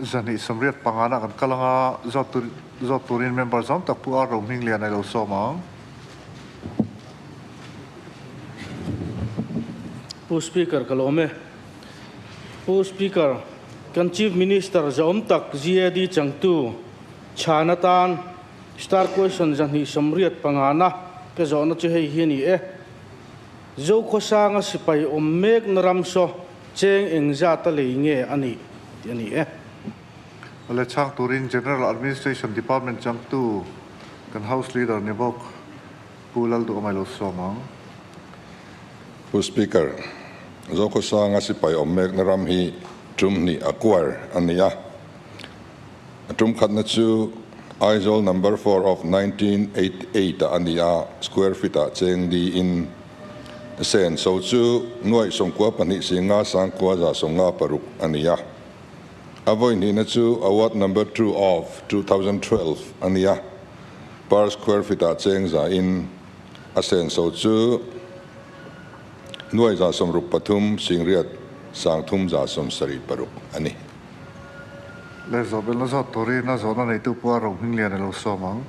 285 na kan kal anga zawt tur zawt turin member zawng tak Pu Ar Rohminglian a lo sawm ang. Pu Speaker ka lawm e. Pu Speaker, kan Chief Minister zahawm tak GAD changtu chhan atan Star Question 285 na ka zawhna chu hei hi a ni e. Zokhawsanga sipai awm mekna ram saw cheng engzat a lei nge a nih tih a ni e. Awle chhang turin General Administration Department changtu kan House Leader ni bawk Pu Lalduhawm lo sawm ang. Pu Speaker, Zokhawsanga sipai awm mekna ram hi tum hnih acquire a ni a. A tum khatna chu Aizawl number 4 of 1988 ah a ni a, square feet ah cheng diin sen so chu nuaih 92 singa 956 a ni a. A vawi hnihna chu award number 2 of 2012 a ni a, per square feet ah cheng za in a sen so chu nuai 63 singriat 376 a ni. Le zawh belna zawt turin a zawhna neitu Pu Ar Rohminglian a lo sawm ang.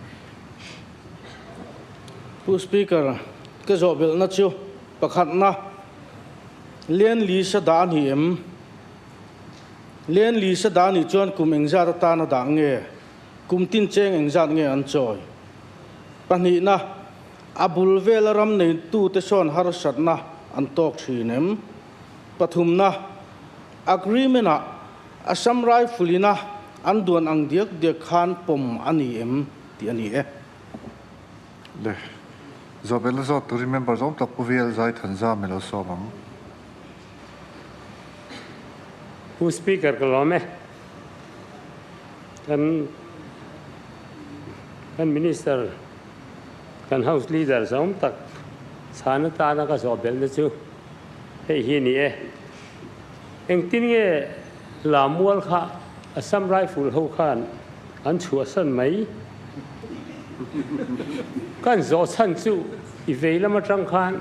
Pu Speaker, ka zawh belna chu pakhatna Lian Li sa dah a ni em? Lian Li sa dah a nih chuan kum engzat atan a dah nge? Kum tin cheng engzat nge an chawi? Pahnihna, a bul vela ram neitute sawn harsatna an tawk thin em? Pathumna, agreement-ah Assam Rifle-ina an duan ang diak diak khan pawm a ni em tih a ni e. Le, zawh belna zawt turin member zawng tak Pu VL Zai Thanzam i lo sawm ang. Pu Speaker ka lawm e. Kan kan Minister, kan House Leader zawng tak chhan atana ka zawh belna chu hei hi a ni e. Engtin nge Lamual kha Assam Rifle ho khan an chhuahsan mai? Kan zawh chhan chu i vei lam atang khan.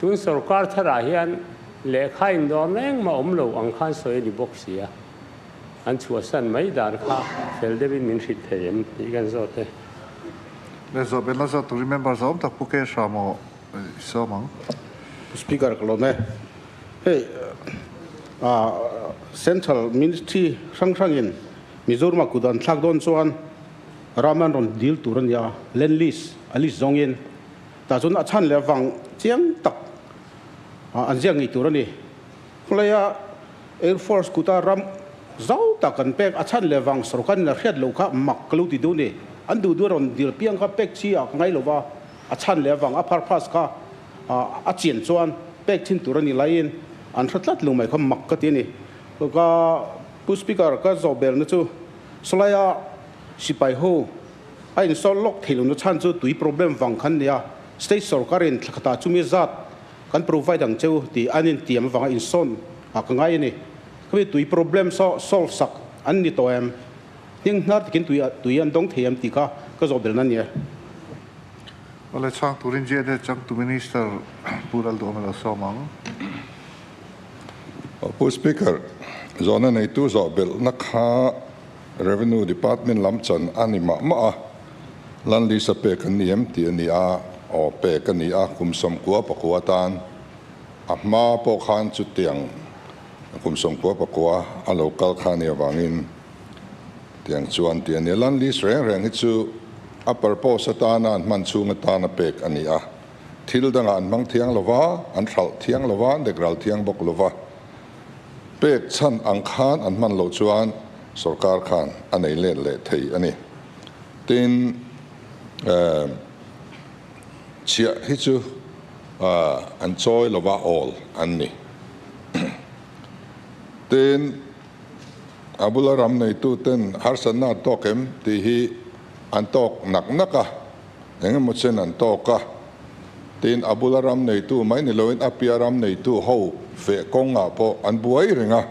Tun sorkar tharah hian lehkha indawrna engmah awm lo ang khan sawi a ni bawk si a, an chhuahsan mai dan kha fel deuhin min hrilh thei em tih kan zawt e. Le zawh belna zawt turin member zawm tak Pu Kesha maw i sawm ang? Pu Speaker ka lawm e. Hei Central Ministry hrang hrangin Mizoram-ah kut an thlak dawn chuan ram an rawn dil tur a ni a, land lease a list zawngin. Tah chuan a chhan leh avang chiang tak an ziak ngei tur a ni. Khawlaia Air Force kuta ram zau tak an pek a chhan leh avang sorkar in a hriat loh kha mak ka lo ti duh ni. An duh duh a rawn dil piang kha pek chi ah ka ngai lo va, a chhan leh avang a purpose kha a chian chuan pek thin tur a ni laiin an hre tlat lo mai kha mak ka ti a ni. Ka Pu Speaker ka zawh belna chu sawlaia sipai ho A insawl lawk thei lohna chhan chu tui problem vang khan nia, state sorkarin thla khatah chumi zat kan provide ang cheu tih an intiam avanga insawn ah ka ngai a ni. Khami tui problem saw solve sak an ni tawh em? Hning hnar takin tui tui an dawng thei em tih kha ka zawh belna a ni e. Awle chhang turin GNA changtu Minister Pu Lalduhawm a lo sawm ang. Pu Speaker, zawhna neitu zawh belhna kha Revenue Department lam chan a ni mah mah a, Land Lease a pek an ni em tih a ni a, aw pek a ni a, kum 90 atan a hma pawh khan chutiang kum 94 a lo kal kha a nih avangin tiang chuan tih a ni a. Land Lease reng reng hi chu a purpose atana an hman chhung atana pek a ni a, thil dangah an hmang thiang lo va, an hralh thiang lo va, an dek ral thiang bawk lo va. Pek chhan ang khan an hman loh chuan sorkar khan a nei let leh thei a ni. Tin, chhiah hi chu an chawi lova awl an ni. Tin, a bula ram neituten harsatna an tawk em tih hi an tawk nak nak a, eng emaw chen an tawk a. Tin, a bula ram neitu mai ni loin a pia ram neitu ho feh kawngah pawh an buai reng a.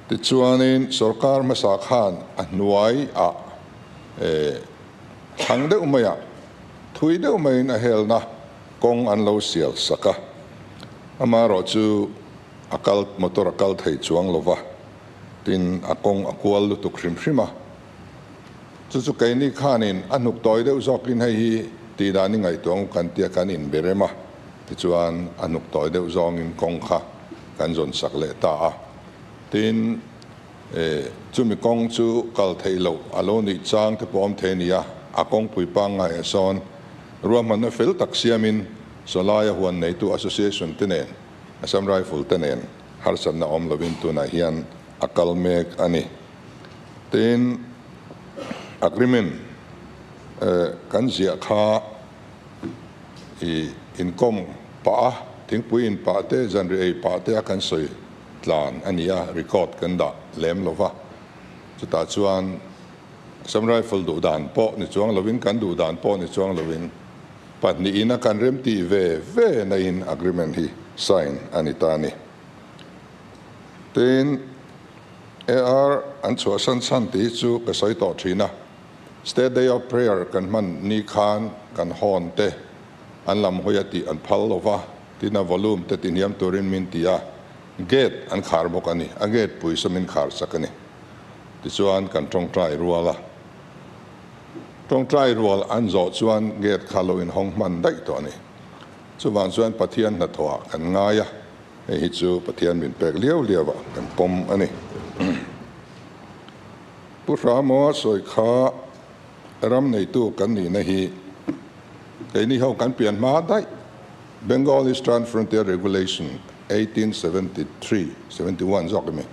Tichuanin sorkar hmasa khan a hnuai ah thlang deuh maiah thui deuh maiin a helna kawng an lo sial sak a. Amaherawh chu a kal motor a kal thei chuang lo va, tin a kawng a kual lutuk hrim hrim a. Chu chu keini khanin a hnuk tawi deuh zawkin hei hi tih dan i ngaihtuah ang u kan tia kan inberem a, tichuan a hnuk tawi deuh zawngin kawng kha kan zawn sak leh ta a. Tin, chumi kawng chu kal theih loh a lo nih chang te pawh awm thei a ni a, a kawngpui pangngai ah sawn ruahmanna fel tak siamin Sawlaia huan neitu Association te nen, Assam Rifle te nen harsatna awm lovin tunah hian a kal mek a ni. Tin, agreement kan ziah kha i inkawm pah a, thingpui in pah te, zanri ei pah te a kan sawi tlan a ni a, record kan dah lem lo va. Chutah chuan Assam Rifle duh dan pawh ni chuang lovin, kan duh dan pawh ni chuang lovin pahnihin a kan remtih ve ve na in agreement hi sign a ni ta a ni. Tin, AR an chhuahsan chhan tih hi chu ka sawi tawh thin a, State Day of Prayer kan hman ni khan kan hawn te an lam hawi a tih an phal lo va, tin a volume te tihniam turin min ti a, gate an khar bawk a ni, a gate pui saw min khar sak a ni. Tichuan kan tawngtai rual a, tawngtai rual an zawh chuan gate kha lo inhawng hman daih tawh a ni. Chuvang chuan Pathian hnathawhah kan ngai a. Hei hi chu Pathian min pek liau liau ah kan pawm a ni. Pu Hramaw sawi kha ram neitu kan nihna hi keini ho kan pian hma daih Bengal Eastern Frontier Regulation 1873, 71 zawk emi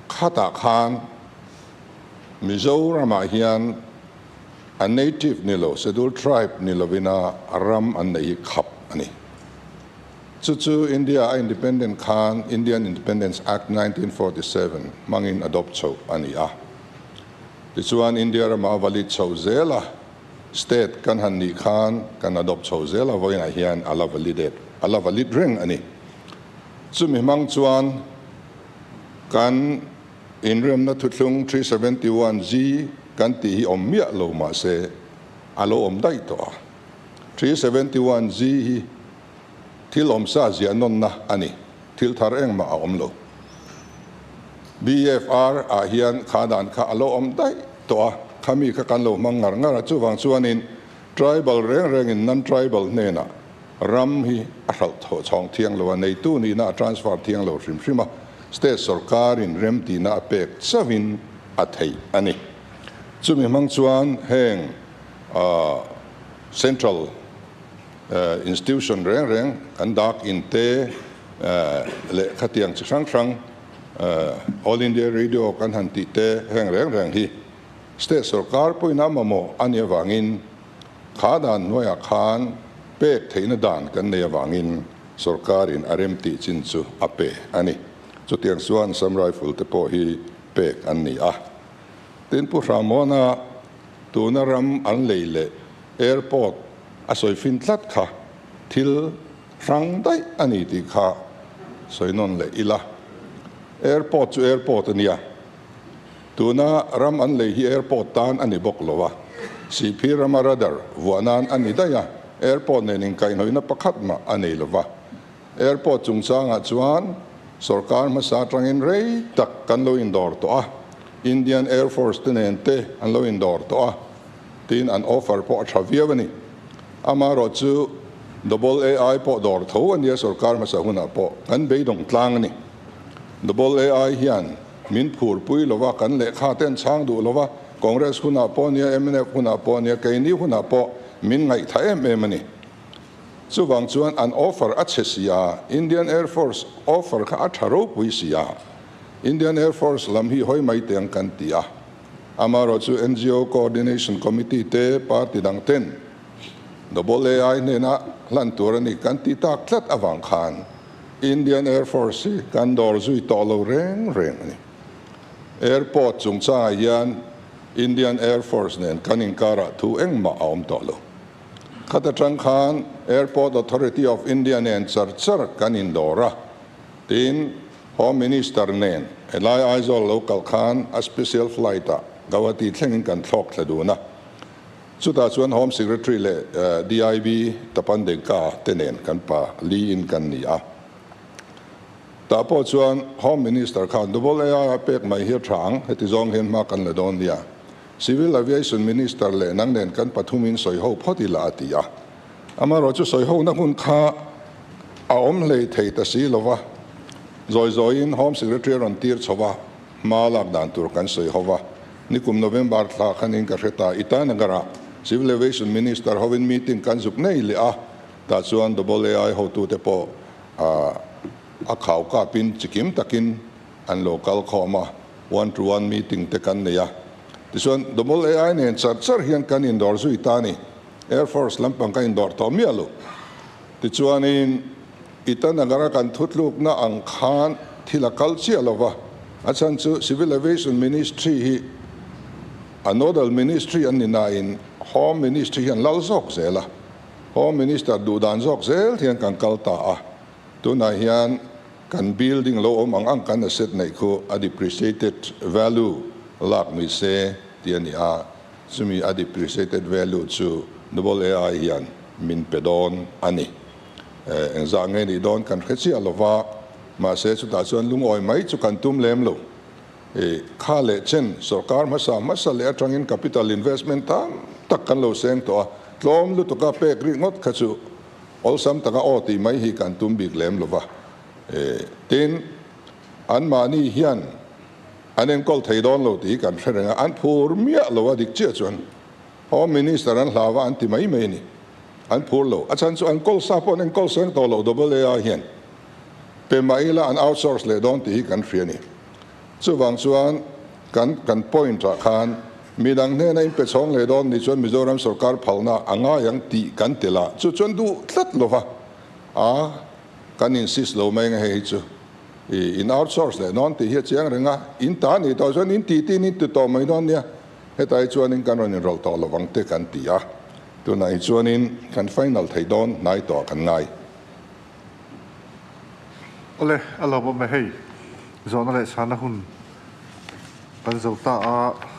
khatah khan Mizoramah hian a native ni lo, scheduled tribe ni lovina ram an nei hi khap a ni. Chu chu India a independent khan Indian Independence Act 1947 hmangin adopt chhoh a ni a. Tichuan India rama a valid chhoh zel a, state kan han nih khan kan adopt chhoh zel a, vawiinah hian a la validate, a la valid reng a ni. Chumi hmang chuan kan inremna thuthlung 371G kan tih hi awm miah lo mahse a lo awm daih tawh a. 371G hi. Thil awmsa ziah nawnna a ni. Thil thar engmah a awm lo. BFR ah hian kha dan kha a lo awm daih tawh a, khami kha kan lo hmang ngar ngar a, chuvang chuanin tribal reng rengin non-tribal hnenah ram hi a hralh thawh chhawng thiang lo a, neitu nihna a transfer thiang lo hrim hrim a, state sorkarin remtihna a pek chauhin a theih a ni. Chumi hmang chuan heng central institution reng reng kan dak in te leh khatiang chi hrang hrang All India Radio kan han tih te heng reng reng hi state sorkar pawhin a mamawh a nih avangin kha dan hnuaiah khan pek theihna dan kan nei avangin sorkarin a rem tih chin chu a pe a ni. Chutiang chuan Assam Rifle te pawh hi pek an ni a. Tin Pu Hrammuana tuna ram an lei leh airport a sawi fin tlat kha thil hrang daih a ni tih kha sawi nawn leh ila. Airport chu airport a nia. Tuna ram an lei hi airport tan a ni bawk lo a. Sihphir rama radar vuah nan a ni daih a, airport nen inkaihhnawihna pakhat mah a nei lo va. Airport chungchangah chuan sorkar hmasa atangin rei tak kan lo indawr tawh a, Indian Air Force te nen te an lo indawr tawh a, tiin an offer pawh a tha viau a ni. Amaherawh chu Double AI pawh dawr tho a nia sorkar hmasa hunah pawh kan beidawng tlang a ni. Double AI hian min phurpui lova, kan lehkha te an chhang duh lova, Congress hunah pawh nia, mnf hunah pawh nia, keini hunah pawh min ngaihtha em em a ni. Chuvang chuan an offer a chhe si a, Indian Air Force offer kha a tha ropui si a, Indian Air Force lam hi hawi mai teng kan ti a. Amaherawh chu NGO Coordination Committee te party dang ten Double AI hnena hlan tur a ni kan ti tak tlat avang khan Indian Air Force hi kan dawr zui tawh lo reng reng a ni. Airport chungchangah hian Indian Air Force nen kan inkarah thu engmah a awm tawh lo. Khat atang khan Airport Authority of India nen char char kan indawr a, tin Home Minister nen helai Aizawl lo kal khan a special flight ah Guwahati thlengin kan thlawk thla dun a. Chutah chuan Home Secretary leh DIB Tapan Deka te nen kan pa li in kan ni a. Tah pawh chuan Home Minister khan Double AI a pek mai hi a tha ang, heti zawng hian hma kan la dawn nia. Civil Aviation Minister leh nang nen kan pathumin sawi ho phawt ila a ti a. Amaherawh chu sawi hona hun kha a awm hlei thei ta si lo va, zawi zawiin Home Secretary a rawn tir chho va, hma lak dan tur kan sawi ho va. Nikum November thla khanin ka hre ta, Itanagar-ah Civil Aviation Minister hovin meeting kan zuk nei leh a, tah chuan Double AI hotute pawh a khau kapin chikim takin an lo kal khawm a, one to one meeting te kan nei a. Tichuan, Double AI nen char char hian kan indawr zui ta a ni. Air Force lampang ka indawr tawh miah lo. Tichuanin, Itanagar-a kan thutlukna ang khan thil a kal chiah lo va, a chhan chu Civil Aviation Ministry hi a nodal ministry an ni nain Home Ministry hian lal zawk zel a, Home Minister duhdan zawk zel hian kan kal ta a. Tunah hian kan building lo awm ang ang kan asset neih khu a depreciated value lak ni se tih a ni a, chumi a depreciated value chu Double AI hian min pe dawn a ni. Engzah nge nih dawn kan hre chiah lo va, mahse chutah chuan lungawi mai chu kan tum lem lo. Kha leh chen sorkar hmasa hmasa leh atangin capital investment tam tak kan lo seng tawh a, tlawm lutuka pek rih ngawt kha chu Awlsam taka aw tih mai hi kan tum bik lem lo va. Tin, anmahni hian an enkawl thei dawn lo tih hi kan hre reng a, an phur miah lo a dik chiah chuan Home Minister an hlau a an ti mai mai a ni. An phur lo. A chhan chu an kawl sa pawh an enkawl seng tawh lo double AI hian pe mah ila an outsource leh dawn tih hi kan hria a ni. Chuvang chuan kan kan point ah khan midang hnena in pe chhawng leh dawn ni chuan Mizoram sorkar phalna a ngai ang tih kan tel a, chu chuan duh tlat lo va, a kan insist lo mai ang hei hi chu i in outsource leh dawn tih hi a chiang reng a, in ta nih tawh chuan in tih tin in ti tawh mai dawn nia, hetah hi chuanin kan rawn inrawlh tawh lovang te kan ti a, tunah hi chuanin kan final thei dawn hnai tawh kan ngai. Awle, a lawmawm e hei, zawhna leh chhana hun kan zo ta a.